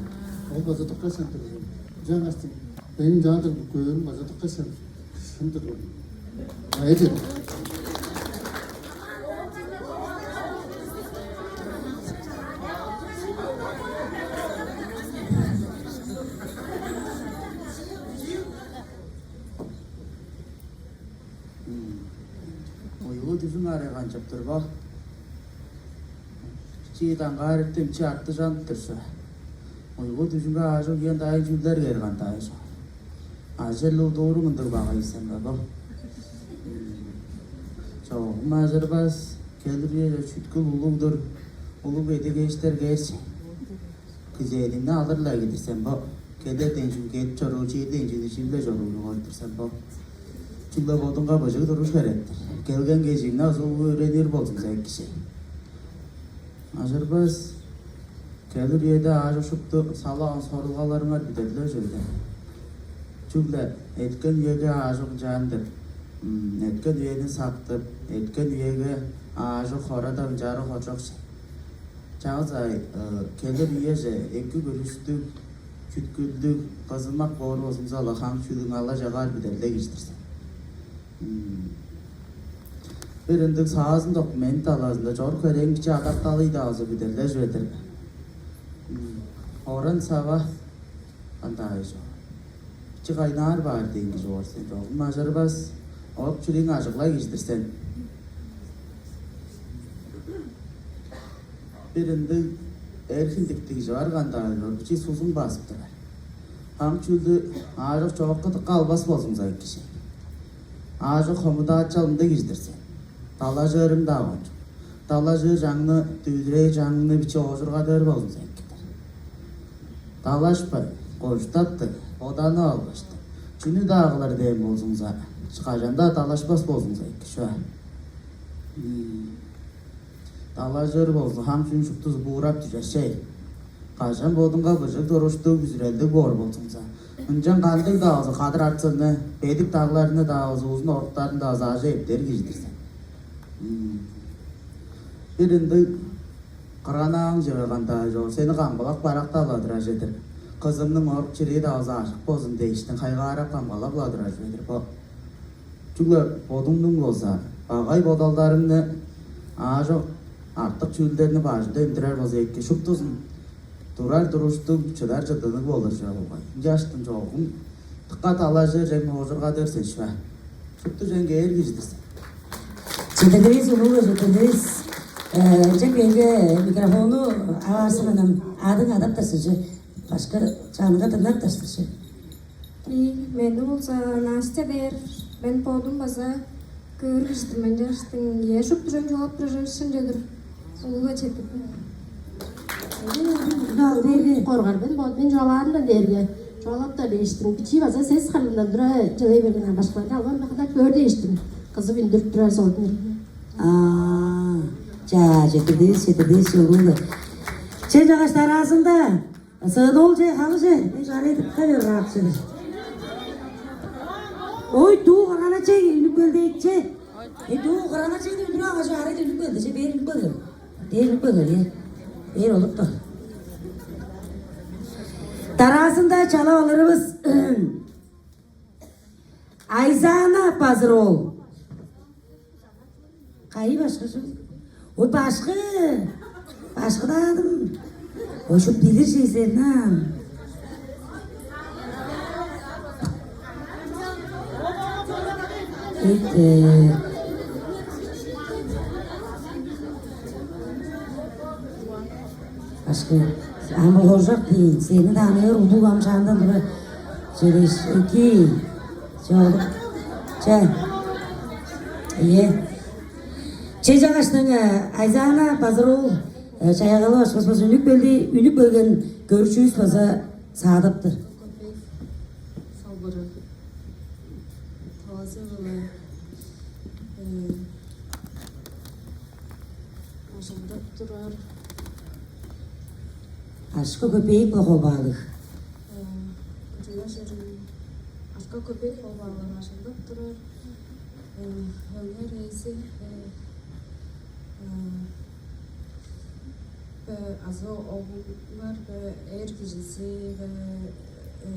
Ол база дыкка шын тур. Жаңаштың, эң чаадыр көөрүм база дыкка шын, шын тур. Айдын. Уйгу дүжүң аарыг канчап тур бо? Чи даңгаарыктым, чи арты чанып тур чүве. Уйгу дүжүңге аажок үен даайын чүүлдер кээр кандай чо. Ажыл удууру мындыг багай сен бе бо? Чогум ажырбас, келир үеже чүткүл улуг-дур, улуг эдегештер кээрчи. Күзээниңни алыр-ла кидир сен бо. Келер ден чүл кедип чоруур, чиир ден чүл ижип-ле чоруур кылдыр сен бо. Чүгле бодуңга быжыг туруш херек-тир. Келген кежиңни азы улуу өөренир болзуңза эки чей. Ажырбас, келир үеде аажок шупту салаан сорулгаларыңар бүдерлер чүве. Чүгле эткен үеге аажок чаан деп, м, эткен үени сактып, эткен үеге аажок хорадап ынчаары хожок чей. Чаңгыс-ай, э, келир үеже эки көрүштүг, чүткүлдүг, кызымак боор болзуңза-ла, хам чүүлүң ала-чагаар бүдерлей кижи-дир сен. М. Бир ындыг саазын документ талазында чорук херээң биче адакталый-даа болза бүдерлежип эдер. М. Оран-сава кандай чоор? Биче кайнаар баар дээн кижи боор сен. Чогум ажырбас, орук-чирииң ажыглай кижи-дир сен. Бир ындыг эр хиндиктиг чывар кандаа чорчу сузун базып турар. Ам чүүлдү аажок чоокка дыкка албас болзуңза эки чей. Аажок хомудаачал ындыг кижи-дир сен. Далажыырың-даа кончуг. Далажыыр чаңны, дүвүдүрээр чаңны биче оожургадыр болзуңза эки-дир. Далашпай, коштаттыр, боданып алгаштыр. Чүнү-даа кылыр дээн болзуңза, кажан-даа далашпас болзуңза эки чүве. М. Далажыр болза, хам чүн шуптузу буурап дүжер чей. Кажан бодуңга быжыг туруштуг, бүзүрелдиг боор болзуңза, ынчан кандыг-даа болза кадыр арт-сынны, бедик дагларны-даа болза, узун оруктарын-даа болза ажа эптер кижи-дир сен. М. Бир ындыг кырганааң чыгырган-даа чоор, сени камгалап карактап-ла турар чүве-дир. Кызымның орук-чирии-даа болза ажык болзун дээштиң, хайгаарап камгалап-ла турар чүве-дир бо. Чүгле бодуңнуң болза, багай бодалдарыңны, аажок артык чүүлдерни бажыңда үндүрер болза эки, шуптузун турар туруштуг, чыдар чыдыныг болур чүве болгай. Ынчаштың чогум дыкка далажыр чең оожургадыр сен чүве. Шупту чең кээр кижи-дир сен. Четтирдивис, улуу-биле четтирдивис. Э, ынча меңээ микрофонну аваарзың, ынам, адың адап-тыр сен че. Башка чанынга дыңнап-тыр сен че. Ийи, мени болза Настя дээр, мен бодум база көөр кижи-дир мен, чааштың, ээ, шупту чон чугаалап турар, шын чедир улуга четтип. Коргар мен бод, мен чугаалаарымдан дээрге, чугаалап-даа дээштиң, бичии база сес харлындан тура чыгый берген, башкаларны албан бакыдап көөр дээштиң, кызып үндүрүп турар солдун. Аа, чаа, четтирдивис, четтирдивис, улуу-биле. Че, чагаш, дараазында Сыын ол че, халы че, эш арай дыкка бер раакчы. Ой, дуу кыргана че, үнүп келди эче. Э, дуу кыргана че, үнүп ага че, арай үнүп келди че, бээр үнүп келди. Дээр үнүп келди, э. Бээр олупту. Дараазында чалап алырывыс Айзаана Базыр-оол. Кайы башкы чүл? Ой, башкы! Башкыдаадым. Ой, шуп билир чейзер-на. Эт, э, башкы, ам ооржак дейн, сени-даа аныыр улуг ам шаандан тура. Чедиш эки. Чол. Че. Ие. Че чаггаштың, э, Айзаана Базыр-оол, э, Чаяагалы башкывыс база үнүп келди, үнүп келген көрүжүвүс база саадаптыр. Салбыры. Талазы-биле, э, ажылдап турар. Ашка көпейик-биле ховаалыг. Э, кырында черин ашка көпейик ховаалыг ажылдап турар. Э, өңер ээзи, э, э, бе, азы оглуңар бе, эр кижизи бе, э,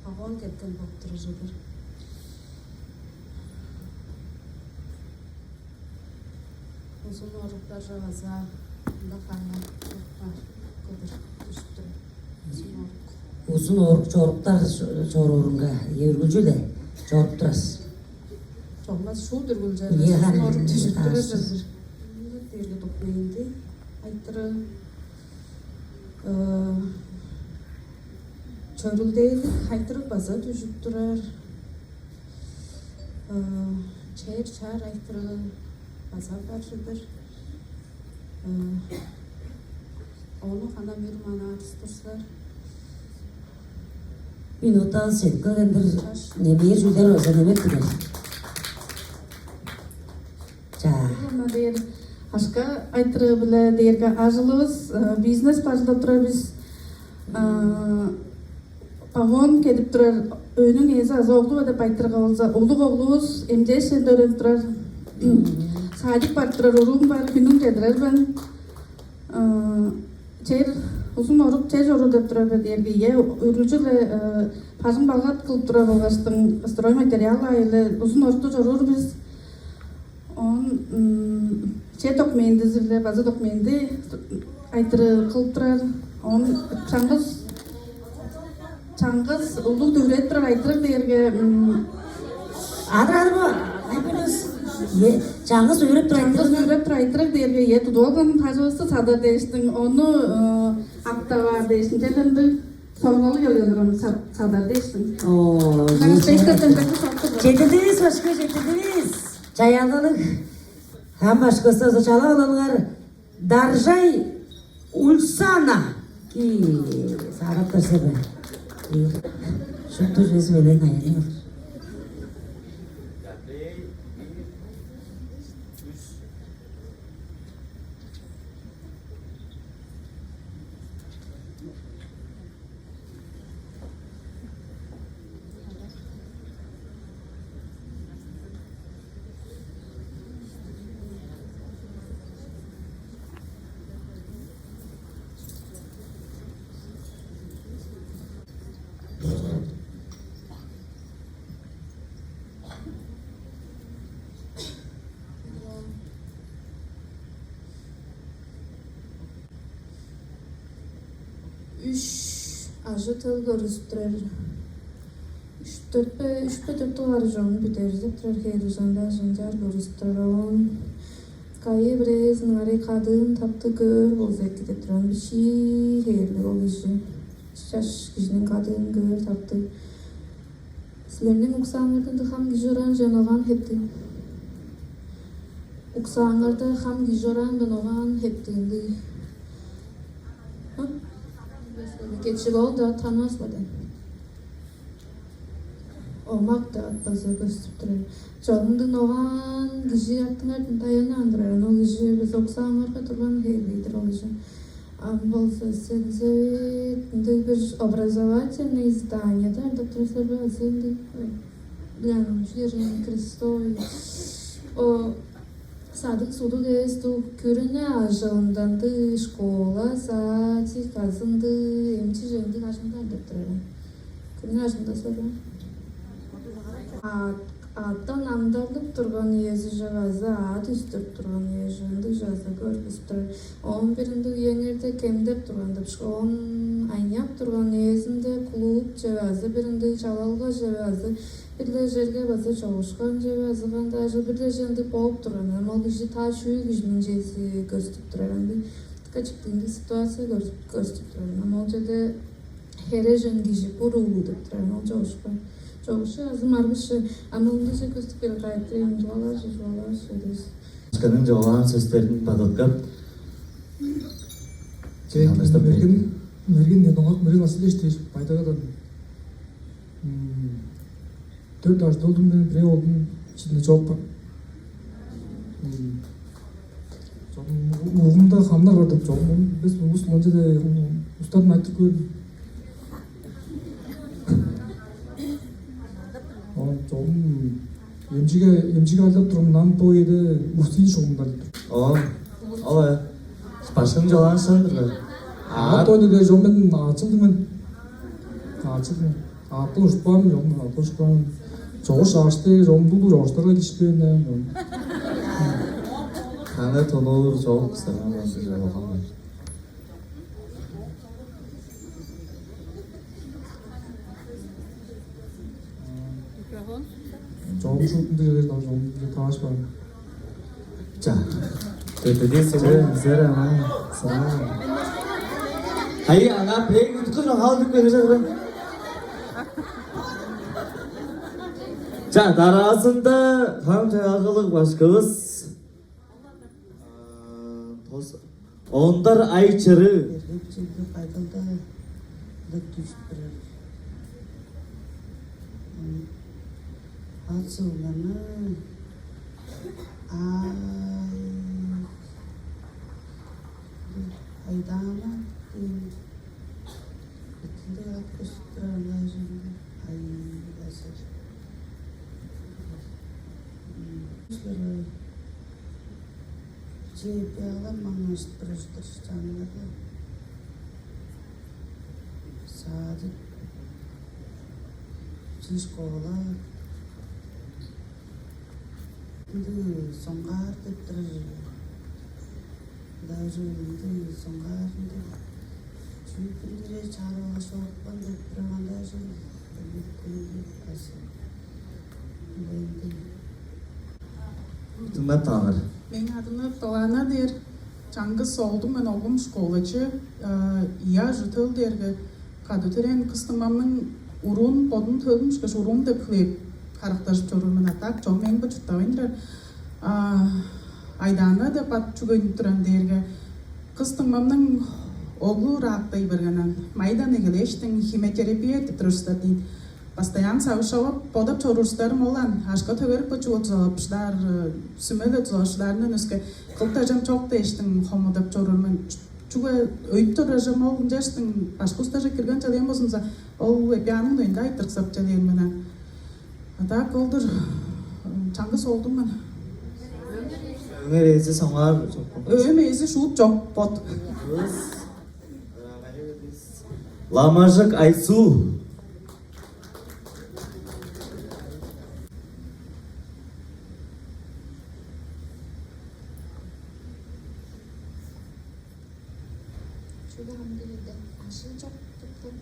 погон кеткен болуп турар чүве-дир. Узун оруктарже база мында кайнап бар кылдыр дүжүп турар. Узун орук. Узун орук чоруктар чо-, чоруурунга, э, үргүлчү-ле чоруп турар силер. Чогумас шуут үргүлчү. Узун орук дүжүп турар чүве-дир. Дээрге документи айтырыы, э, чөрүлдээлиг айтырыг база дүжүп турар. Э, чер-чаар айтырыы база бар чүве-дир. Э, ону хана мир манаар турза, минутавыс чедип келген-дир, немээр чүүлдер база немеп турар. Чаа. Мына дээр ашка айтырыы-биле дээрге ажылывыс, э, бизнес бажылдап турар бис. Э, погон кедип турар, өөнүң ээзи азы оглу бе деп айтырга болза, улуг оглувус эмчээш черинде өөренип турар. Садик барып турар уруум бар, хүннүң чедирер мен. Э, чер, узун орук чер чоруур деп турар бе дээрге, ийе, үргүлчү-ле, э, бажың-балгат кылып турар болгаштың, стройматериал аайы-биле узун орукту чоруур бис. Оон, м, чер документизи-биле база документи айтырыы кылып турар. Оон чаңгыс, чаңгыс улуг дүвүреп турар айтырыг дээрге, м, адыр, адыр бо, айбылыс. Е, чаңгыс дүвүреп турар айтырыг. Чаңгыс дүвүреп турар айтырыг дээрге, е, тудуп алган тажывысты садар дээштиң, ону, э, актап аар дээштиң, черлеринде соргалы келген турган са-, садар дээштиң. Оо, четтирдивис, башкы, четтирдивис. Чаяалгалыг ам башкывысты чалап алыңар. Даржай Ульсана. Ки, сагаттар себе. Шупту чүвези белен айырыңар. Үш ажы-төл көргүзүп турар. Үш, дөрт бе, үш бе, дөрт дугаар чогун бүдерзип турар, херужанда ажынчаар көргүзүп турар. Оон кайы бирээзин ыңарай кадыын таптыг көөр болза эки деп турар. Бичии хээрлиг ол кижи. Чаш кижиниң кадыын көөр таптыг. Силерниң уксааңардан-даа хам кижи чораан чүве, ону огаан хептиг. Уксааңарда хам кижи чораан, ону огаан хептиг ындыг. А? Кечип ол-даа танывас-ла дээн. Омак-даа ат база көстүп турар. Чогумдун огаан кижи аттыңардан таянаан турар. Ол кижи база уксааңарга турган хевири-дир ол кижи. Ам болза сельсовет, ындыг бир образовательный здание-даа ардап турар силер бе? Азы ындыг, ой, ындыг, ам чүдер, крестовый. О, садык-судук эвес, дуу күрүне ажылында ындыг, школа, садик, азы ындыг, эмчи чүве, ындыг ажылында ардап турар. Күрүне ажылында силер бе? А, аъттан амдарлып турган үези чүве азы аът үстүрүп турган үези чүве, ындыг чүве азы көргүзүп турар. Оон бир ындыг үеңерде кемдеп турган деп, оон айняп турган үезинде клуб чүве азы бир ындыг чалалга чүве азы бир-ле черге база чогушкан чүве азы кандыг-даа чүве, бир-ле чүве ындыг болуп турган. Ам ол кижи, та чүү кижиниң чүвези көстүп турар, ындыг ткачтыг ындыг ситуация көр-, көстүп турар. Ам ол черде Хережен кижи буруу деп турар, ол чогушпайн. Чогушу азы маргышы, ам ындыже көстүп келип кайыптыр, эми чугаалаар-же, чугаалаар-же дээш. Башкының чугаалаан сөстерин бадыткап, Че, чыганаштап Мерген, берди. Мерген, не доңак Мерген Васильевич дээш, Бай-Тагадан. М, дөрт ажы-төлдүм мен, бирээ оглум, чидине чоокпа. М, чогум у-, угумда хамнар бар деп, чогум бис улус мынча-даа устардан айтып көрдүм. Оон чогум эмчиге, эмчиге ажылдап турган, ам бо үеде УФСИН шугумда ажылдап тур. Оон ол, э, башкының чугаалааны шын-дыр бе? Ат ойнууда чогум мен аачылдыг мен. Аачылдыг мен. Аапкын ужуп каан, чогум аапкын ужуп каан. Чогуш чагышты, чогум дуу чогуштарга илишпээн. Ханы тонуур чогум кыстарган. Микрофон. Чогум шуутунда келер, чогум тааш бар. Ча. Төттүден силер, силер ама. Саа. Хай, аңаа пег үткүн халдып кележек. Ча, дараазында хам чагылыг башкывыс. А, тос-, Ондар Ай чырыы. Эргек чеди кайдалда ылап дүжүп турар. Ат сугнаны ай айдаана. Итинде ат көстүп турар ынчаар чүве. Ай, базар. Силер чепиалар маңнажып турар-дыр чаңнада. Садик, школа. Ындыг соңгаар деп турар. Даже ындыг соңгаарында чүүпүндүре чарыылгаш оорупкан деп турган, даже ындыг көйгү база ындыг. Дыңнап каалыңар. Мээң адым Долана дээр, чаңгыс оолдуң мен, оглум школачы, э, ийи ажы-төл дээрге кады төрээн кыс дуңмамның уруун бодум төлүм ышкаш уруум деп хүлээп, харыктажып чоруур мен, а так чоң мээң бо чурттавайн турар. А, Айдаана деп ат чүге үнүп турар дээрге, кыс дуңмамның оглу рактай барганан, майдан эгелээштиң химиотерапия эртип турар улустар дейн. Постоянно сагыш човап, бодап чоруур улустарым ол аан, акша төгерип, бо чугула дузалап шыдаар, сүме-ле дузалап шыдаарындан өске кылып-даа чок дээштиң хомудап чоруур мен. Чүге өйүп турар чүвем ол, ынчаштың башкы улустарже кирген чалыйан болзумза, ол эпианың дуюнда айтырыксап чалыйан мен. А так ол-дур, чаңгыс оолдуң мен. Өөңер ээзи соңгаар чокпун. Өөм ээзи шуут чок бот. Ламажык Айсуу. Чүге ам дээрде ажыл чок деп тур.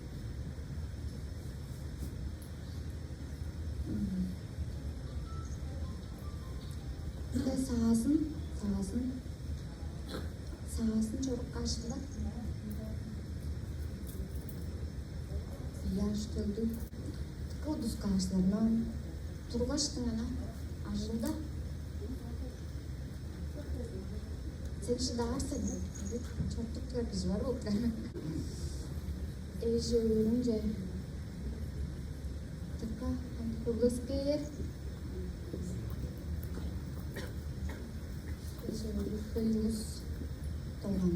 Саазын, саазын, саазын чоруккаш-ла. Ыяш төлдүг. Тыка удуска ажыларындан тургаштың ана ажылда. Сен шыдаар сен, чоруктуг турар кижи бар болуп турар. Эже өөрүнче тыка курлас кээр. Эже өөрү хөй улус долган.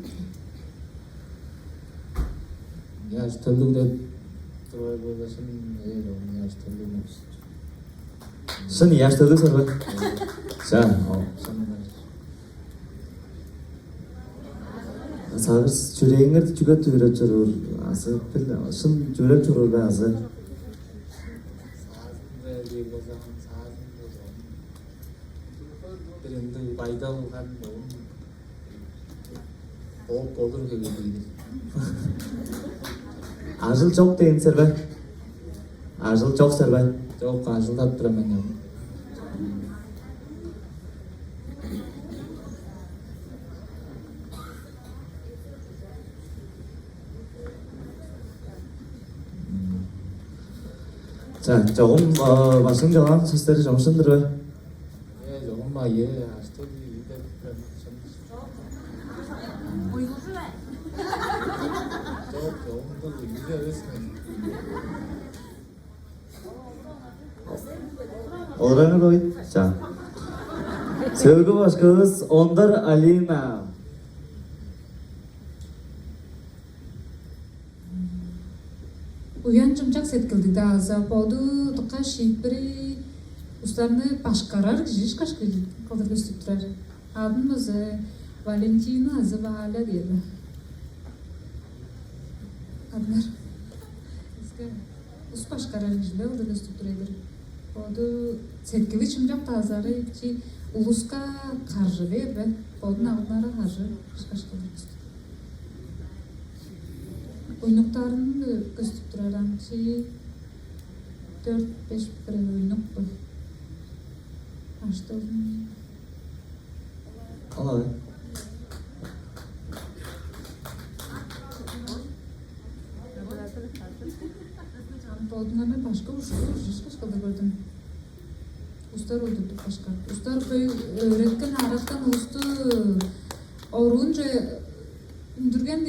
Ыяш төлдүг деп турар болза, шын, э, ыяш төлдүг. Шын ыяш төлдүг сен бе? Ча, о. Шын. Сагыш чүрээңер чүге дүвүреп чоруур? Азы бир шын дүвүреп чоруур бе азы? Бир ындыг байдал кан болур. Бооп болур хевирлиг. Ажыл чок дээн силер бе? Ажыл чок силер бе? Чок, ажылдап турар мен. За, чогум, а, башкының чугаалаан сөстери чоңшун-дур бе? Э, чогум, а, э, аштыг ийи деп турар. Чок, чогум, бул ийи эвес мен. Оларны кой. За. Сөөлгү башкывыс Ондар Алина. Уян-чымчак сеткилдиг-даа азы боду дыка шиитпири улустарны башкарар кижи ышкаш кылдыр көстүп турар. Адын база Валентина азы Валя дээр бе? Адынар. Ус башкарар кижилер кылдыр көстүп турар-дыр. Боду сеткили чымчак-даа азы чи улуска каржы бээр бе? Бодун алдынары каржы ышкаш кылдыр көстүп. Уйнуктарын көстүп турар ам чи дөрт-беш бир уйнук бу. Аштылдың. Алай. Бодуңарны башка ушкур ышкаш кылдыр көрдүм. Устар удуртуп башка. Устар хөй өөреткен арактан улусту оруунче үндүрген,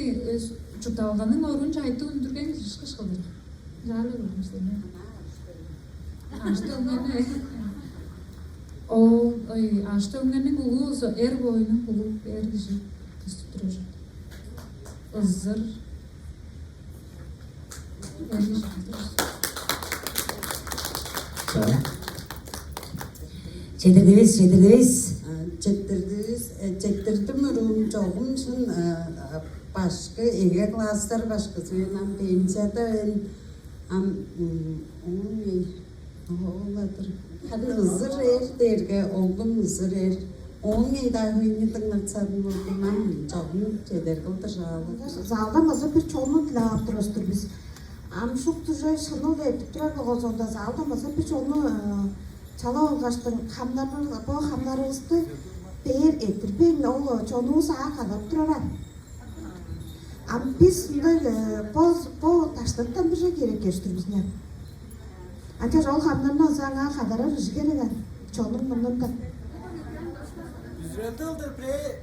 чуртталганың оруунче айтып үндүрген ышкаш кылдыр. Жаалы көрдүм сени. Ашты өңгени. Ол, ой, ашты өңгенниң улуу болза, эр боюнуң улуу, эр кижи көстүп турар. Ызыр. Эр кижи. За. Чедирдивис, чедирдивис. А, четтирдивис, э, четтирдим, уруум, чогум шын, а, а, башкы, эге класстар башкызы мен, ам пенсияда мен, ам, м, оон мен, ол-ла-дыр. Харын ызыр эр дээрге, оглум ызыр эр. Оон мен-даа хөйнү дыңнатсадым болдум, ам чогум чедер кылдыр жаалы. Залдан база бир чонну дилеп ап турар-дыр бис. Ам шупту чүве шыныл деп турар болган соонда, залдан база бир чонну, э, чалап алгаштың, хамнарны, бо хамнарывысты бээр эрттирбейн, ол чонувус аңаа кадап турар аан. Ам бис мындай, э, бо, бо даштыктан бир чүве херек кээш-тир бис, не? Ынчаш ол хамнарны ынча аңаа кадарар кижи херек аан, чоннуң мурнундан.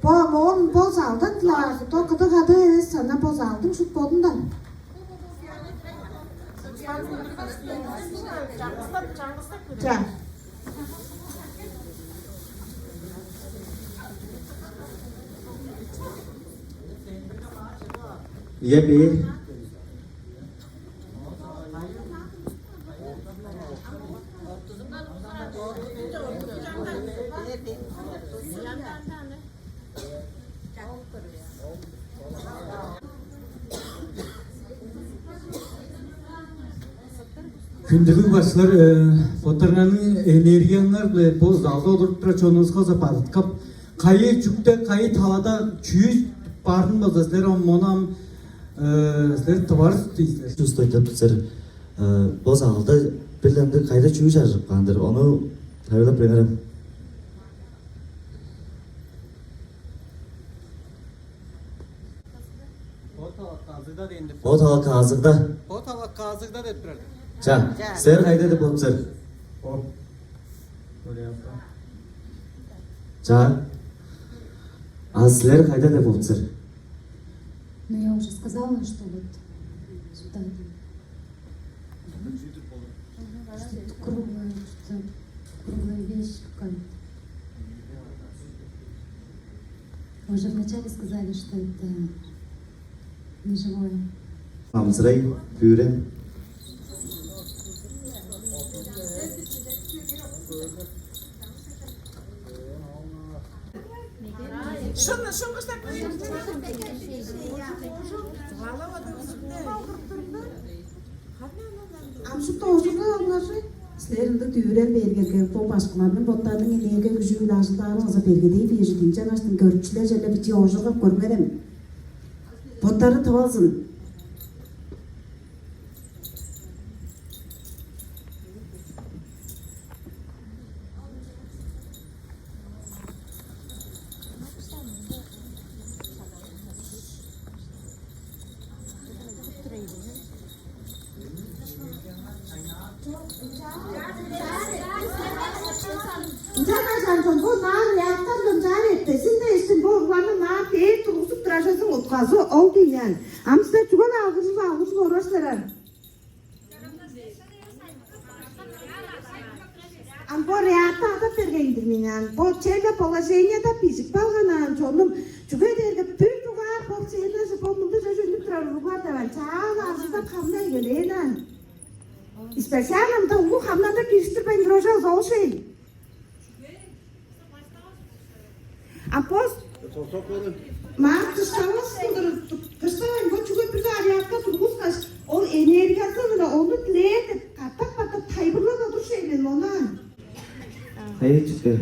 Бо, моон бо залдан-ла, то кыдыг-кадыы эвес, ана бо залдың шуут бодундан. Ча. Ийе, бээр. Хүндүлүг башкылар, э, боттарыңарның энергияңар-биле бо залда олуруп турар чонувуска бадыткап, кайы чүкте, кайы талада чүү барын болза, силер ам мону ам, э, силер тывар силер. Чувствовать деп силер, э, бо залда бир ындыг кайда чүү чажырып каан-дыр, ону хайырлап бериңерем. Бо талакка азыгда дээн-дир. Бо талакка азыгда. Бо талакка азыгда деп турар-дыр. Ча, ча. Силер кайда деп болуп силер? О. Көрүп. Ча. А силер кайда деп болуп силер? Ну, я уже сказала, что вот сюда. Что-то круглое, что-то круглая вещь какая-то. Вы же вначале сказали, что это неживое. Амзырай, бүүрен. Шын, шын кыштап. Ам шупту оожургап алыңар че. Силер ындыг дүвүрел бээргерге, бо башкыларның боттарының энергия күжү-биле ажылдаарын база бергедей бижидинче каштын көрүкчүлер черле бичии оожургап көрүңерем. Боттары тып алзын. Ынчангаш, Антон, бо наар ыяактардан чаар эртпезин дээштиң, бо уругларны наар дээр тургузуп турар чүвезиң утказы ол-дур ийин. Ам силер чүге-ле алгыржып, алгыржып орар силер ам. Ам бо рядты адап берген-дир мен аан. Бо черле положениеде бижип калган аан, чонум. Чүге дээрге бир дугаар бо сценаже, бо мында чөже үнүп турар уруглар деп аан, чаа-ла ажылдап хамдай келээн аан. Специально мында улуг хамнарда кириштирбейн турар чүве ол шей. А бо маа кыштавас кылдыр, кыштавайн, бо чүге бир-ле ариакка тургускаш, ол энергиязы-биле ону дилээр деп катап-катап тайылбырлап олур шей мен мону. Кайы чүкке?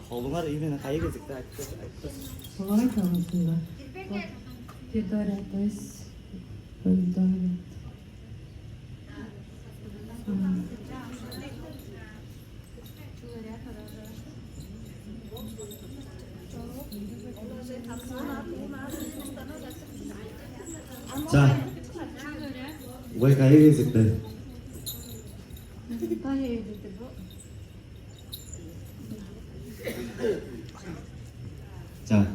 Холуңар именно кайы кезекте айтып, айтып. Солай талазында. Территория, то есть, территория. За. Вай, кайы кезекте? За.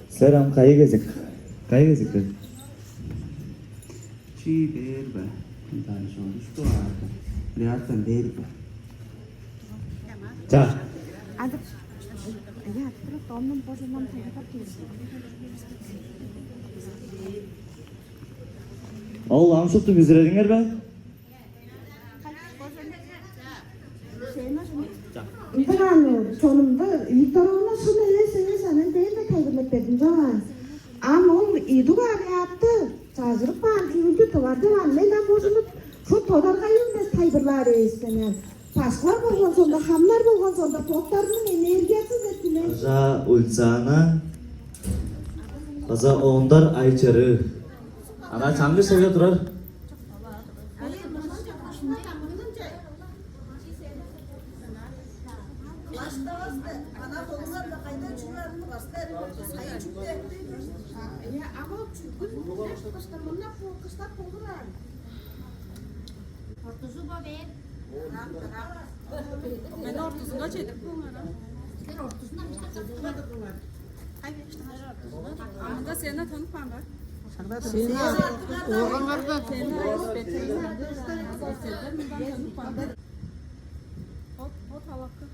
Силер ам кайы кезек? Кайы кезекте? Чи бээр бе? Дальше он что? Рядтан бээр бе? За. Адыр. Я, открыт, он нам позже нам тайгатап келди. Ол ам шупту бүзүрелиңер бе? Ынчан чонумда Викторовна шын эвес, эвес, анан дээрде тайылбырлап бердим чоп. Ам ол идуг ариатты чажырып каан чүүлдү тывар деп ам мен ам ужунуп, шо тодаргайын эвес тайылбырлаар эвес мен. Башкылар болгон соонда, хамнар болгон соонда боттарының энергиясы деп биле. База Ульцана, база Ондар Айчырыы. Ана чаңгы шеге турар. Ана холуңарда кайда чүве аны баста эрин болду, сайын чүкте. Я, ама чүгүн кыштап, мында кыштап болур аан. Ортузу бо бээр. Мен ортузунга чедип кылыңар. Силер ортузундан мында кылыңар. Анда сени тонуп каан бар. Сени оорганнарда. Сени айып беттериңерде эстерден мындан тонуп каан бар. От, от алакы.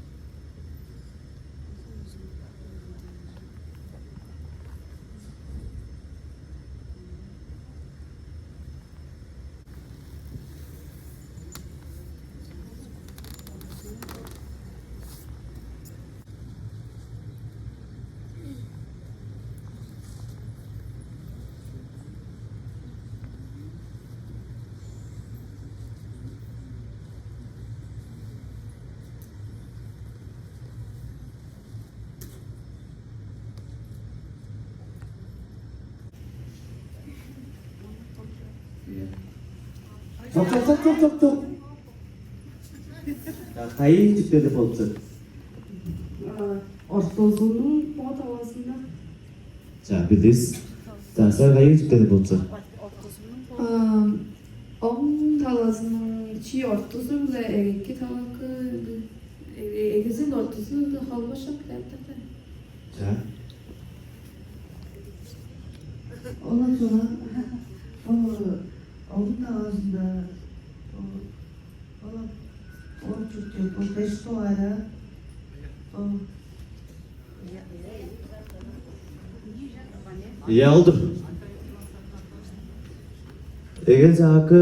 Чок, чок, чок, чок, чок, чок. Кайы чүктеде болчу? Ортозунуң бо талазында. За, билдивис. За, сен кайы чүктеде болчу? Оң талазының чи ортузу биле эгеки талакы, эгезин ортузу холбошок деп атады. За. Ола чуган ол оглун таварында ола ол чуртче ол беш дугайра ол. Ийе, ол-дур. Эгел чаакы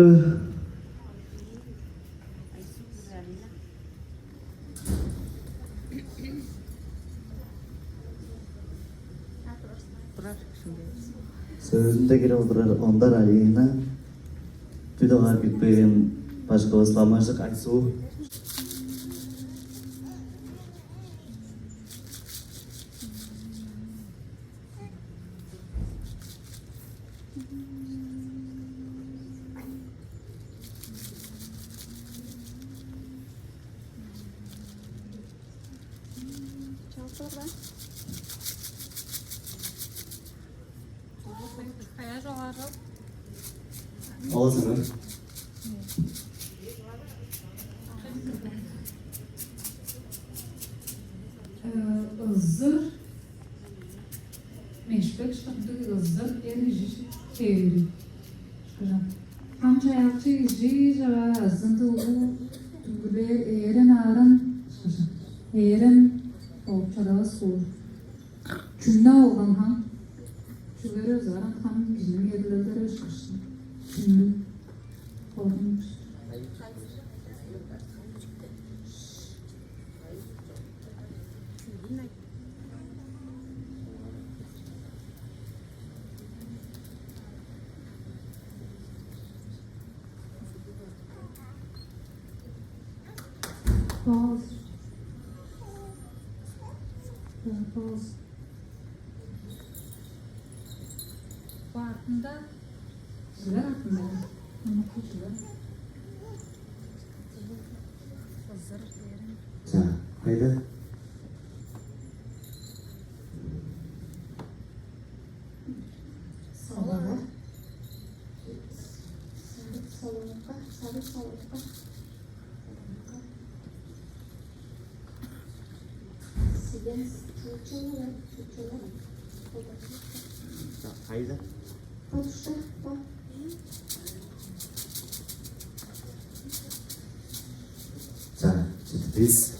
сөөлүнде кирип олурар Ондар Алиевна, бүдү каар бүтпээн башкывыс Ламажык Айсуу. Чалчылар бе? Кая чогаарыл? Аласыңар. Э, ызыр, мешпек шырдыг ызыр эр кижи хевири. Шкажан. Хам чаяакчы кижи чыгаа азынды улуу дүңгүлээр ээрен ааран шкажан. Ээрен болуп чадавас боор. Чүнү алган хам? Чүгерес аран хам кижиниң эдилелдери ышкаш. Чүнү? Коргунуш. Pause. Pause. Бо артында, чүлер артында? Ымыкы чүлер. Ызыр дээрин. За, кайда? Салага. Сарык салыгы, сарык салыгы. Силен чучулар, чучулар. Кайда? Подушка, по. За, четтирдивис.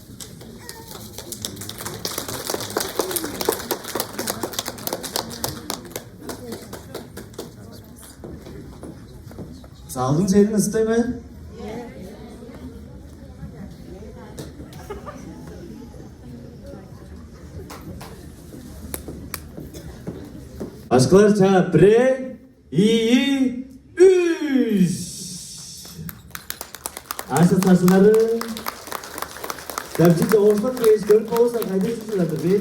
Залдың черин ыстай ма? Башкылар, чаа, бирээ, ийи, үш. Аша сашылары. Дапчи оошкак кээш көрүп болурса, кайда чүзүп атыр бе?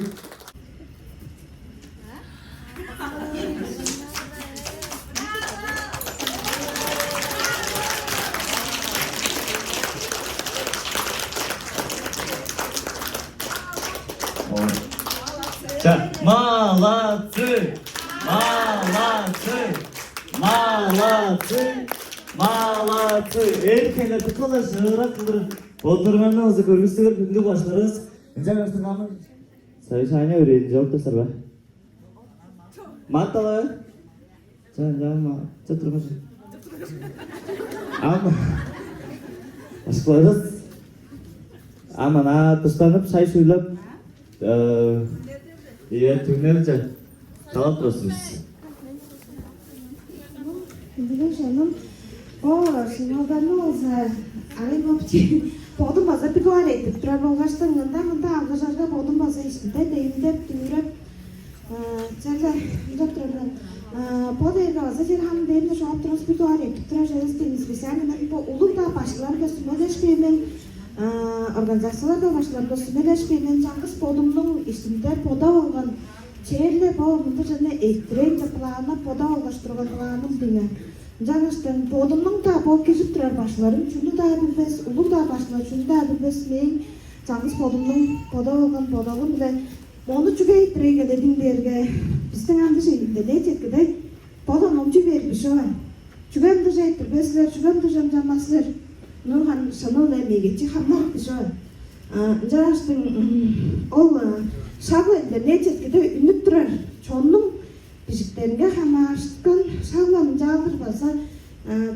Ча, молодцы! Молодцы! Молодцы! Молодцы! Эртене тыккыла шыырак кылдыр. Боттарыңарны ызы көргүстүгер бүгүнү баштарыс. Ынча кырсыңамын. Совещание өрээлин чоруптар сарба. Матталы. Ча, ча, ма, ча тургаш. Ам ашкыларыс. Ам ана тустанып, шай шуйлап, э, ие түңнелче талап турасыз. Билген шоным, бо сигналдарны болза, аңай бопчи бодум база бир дугаар эттип турар болгаштың, ында-мында алгыжарга бодум база ишинде, дейимдеп, дүңүреп, черле ынчап турар мен. Бо дээрге база чер ханы дээринде чугаап турувус бир дугаар эттип турар чүвевис дейн специально мен бо улуг-даа башкыларга сүмелешпейн мен, организацияларга башкыларга сүмелешпейн мен, чаңгыс бодумнуң ишимде бодап алган, черле бо мындыг чүвени эттирейн деп планнап бодап алгаш турган планым дыңа. Ынчангаштың бодумнуң-даа бо кижип турар башкыларым чүнү-даа билбес, улуг-даа башкылар чүнү-даа билбес, мээң чаңгыс бодумнуң бодап алган бодалым-биле мону чүге эттирей келедиң дээрге, бистиң андыже интернет четкиде бодо номчуй берип бижип алган. Чүге ындыг чүве билбес силер, чүге ындыг чүве ынчанмас силер? Нурган шыны-биле мегечи хамнар бижип алган. Ынчангаштың ол шак-ла интернет четкиде үнүп турар чоннуң бижиктеринге хамаарышкан шак-ла ынчалдыр база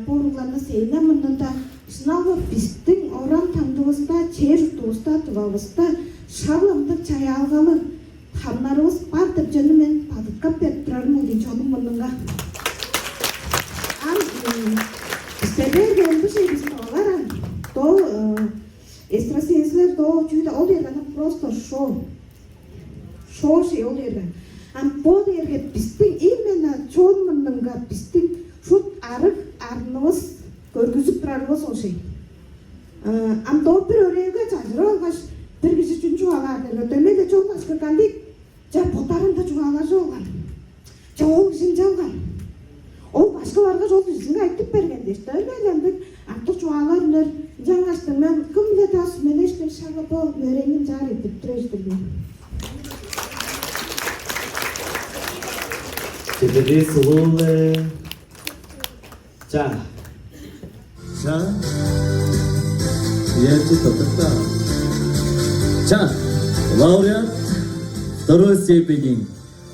бо уругларны сейлем мурнунда шынап-ла бистиң оран-таңдывыста, чер-чуртувуста, Тывавыста шак-ла ындыг чаяалгалыг хамнарывыс бар деп чүвени мен бадыткап берип турарым ол дийин чонум мурнунга. Ам бистерге ындыг чүве бис тывалар ам до экстрасенслер до чүү-даа ол дээрге ана просто шоу. Шоу шей ол дээрге. Ам бо дээрге бистиң именно чон мурнунга бистиң шут арыг арнывыс көргүзүп турарывыс ол шей. Ам доо бир өрээлге чажырып алгаш, бир кижи чүнү чугаалаар дээрге, дөмей-ле чон башкы кандыг, ча боттарында чугаалажып алган. Ча ол кижи ынчалган. Ол башкыларга чол кижизинге айтып берген дээш, дөмей-ле ындыг артык чугаалар үнер. Ынчангаштың мен кым-биле-даа сүмелешпейн шагы бо мөрейни ынчаар эттип тур эвес-тир мен. Эдеби сулууле. Ча. Ча. Я тут тапта. Ча. Лауреат второй степени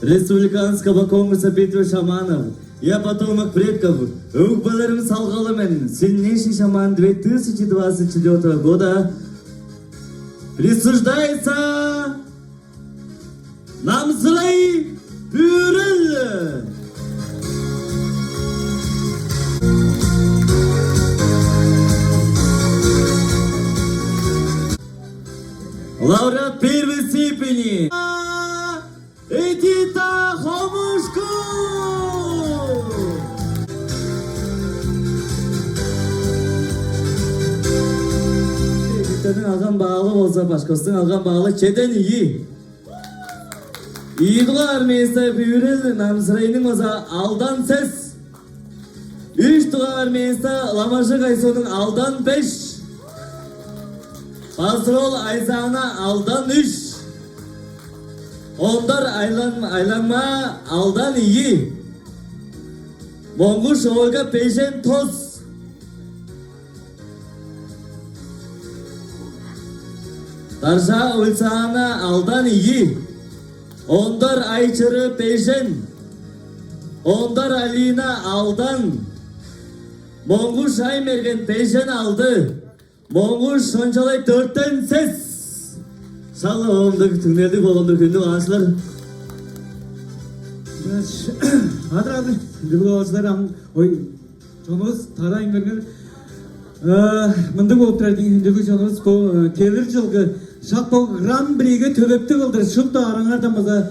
Республиканского конкурса битвы шаманов. Я потомок предков. Өгбелерим салгалы мен. Сильнейший шаман две тысячи двадцать четвёртого года. Присуждается Намзырай Бүрел. Лауреат первой степени. Эдита Хомушку. Эдитаның алган баалы болза, Башковтуң алган баалы чеден ийи. Ийи дугаар место Бүрел Намзырайның база алдан сес. Үш дугаар место Ламажы Кайсонуң алдан беш. Базырол Айзаана алдан үш. Ондар айлан айланма алдан ийи. Моңгуш Ольга бежен тос. Даржаа Ульсаана алдан ийи. Ондар Айчыры бежен. Ондар Алина алдан. Моңгуш Аймерген бежен алды. Моңгуш Шончалай дөртен сес. Шал оомдуг түңнелдиг болгондур хүндү баашылар. Адыр адыр хүндү баашылар ам ой чонувус тарайын берген. Мындыг болуп турар дийин хүндүлүг чонувус бо келир жылгы шак бо гран-приге төлептиг кылдыр шупту араңардан база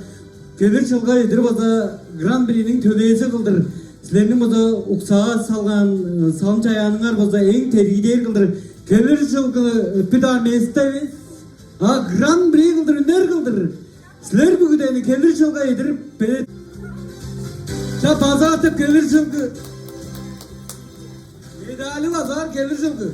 келир жылга эдир база гран-приниң төлээзи кылдыр силерниң база уксаа салган салым чаяаныңар база эң тергиидээр кылдыр келир жылгы бүт ар места эвес а гран-при кылдыр үнер кылдыр силер бүгүдени келир жылга эдирип берет. Ча база артып келир жылгы медали базаар келир жылгы.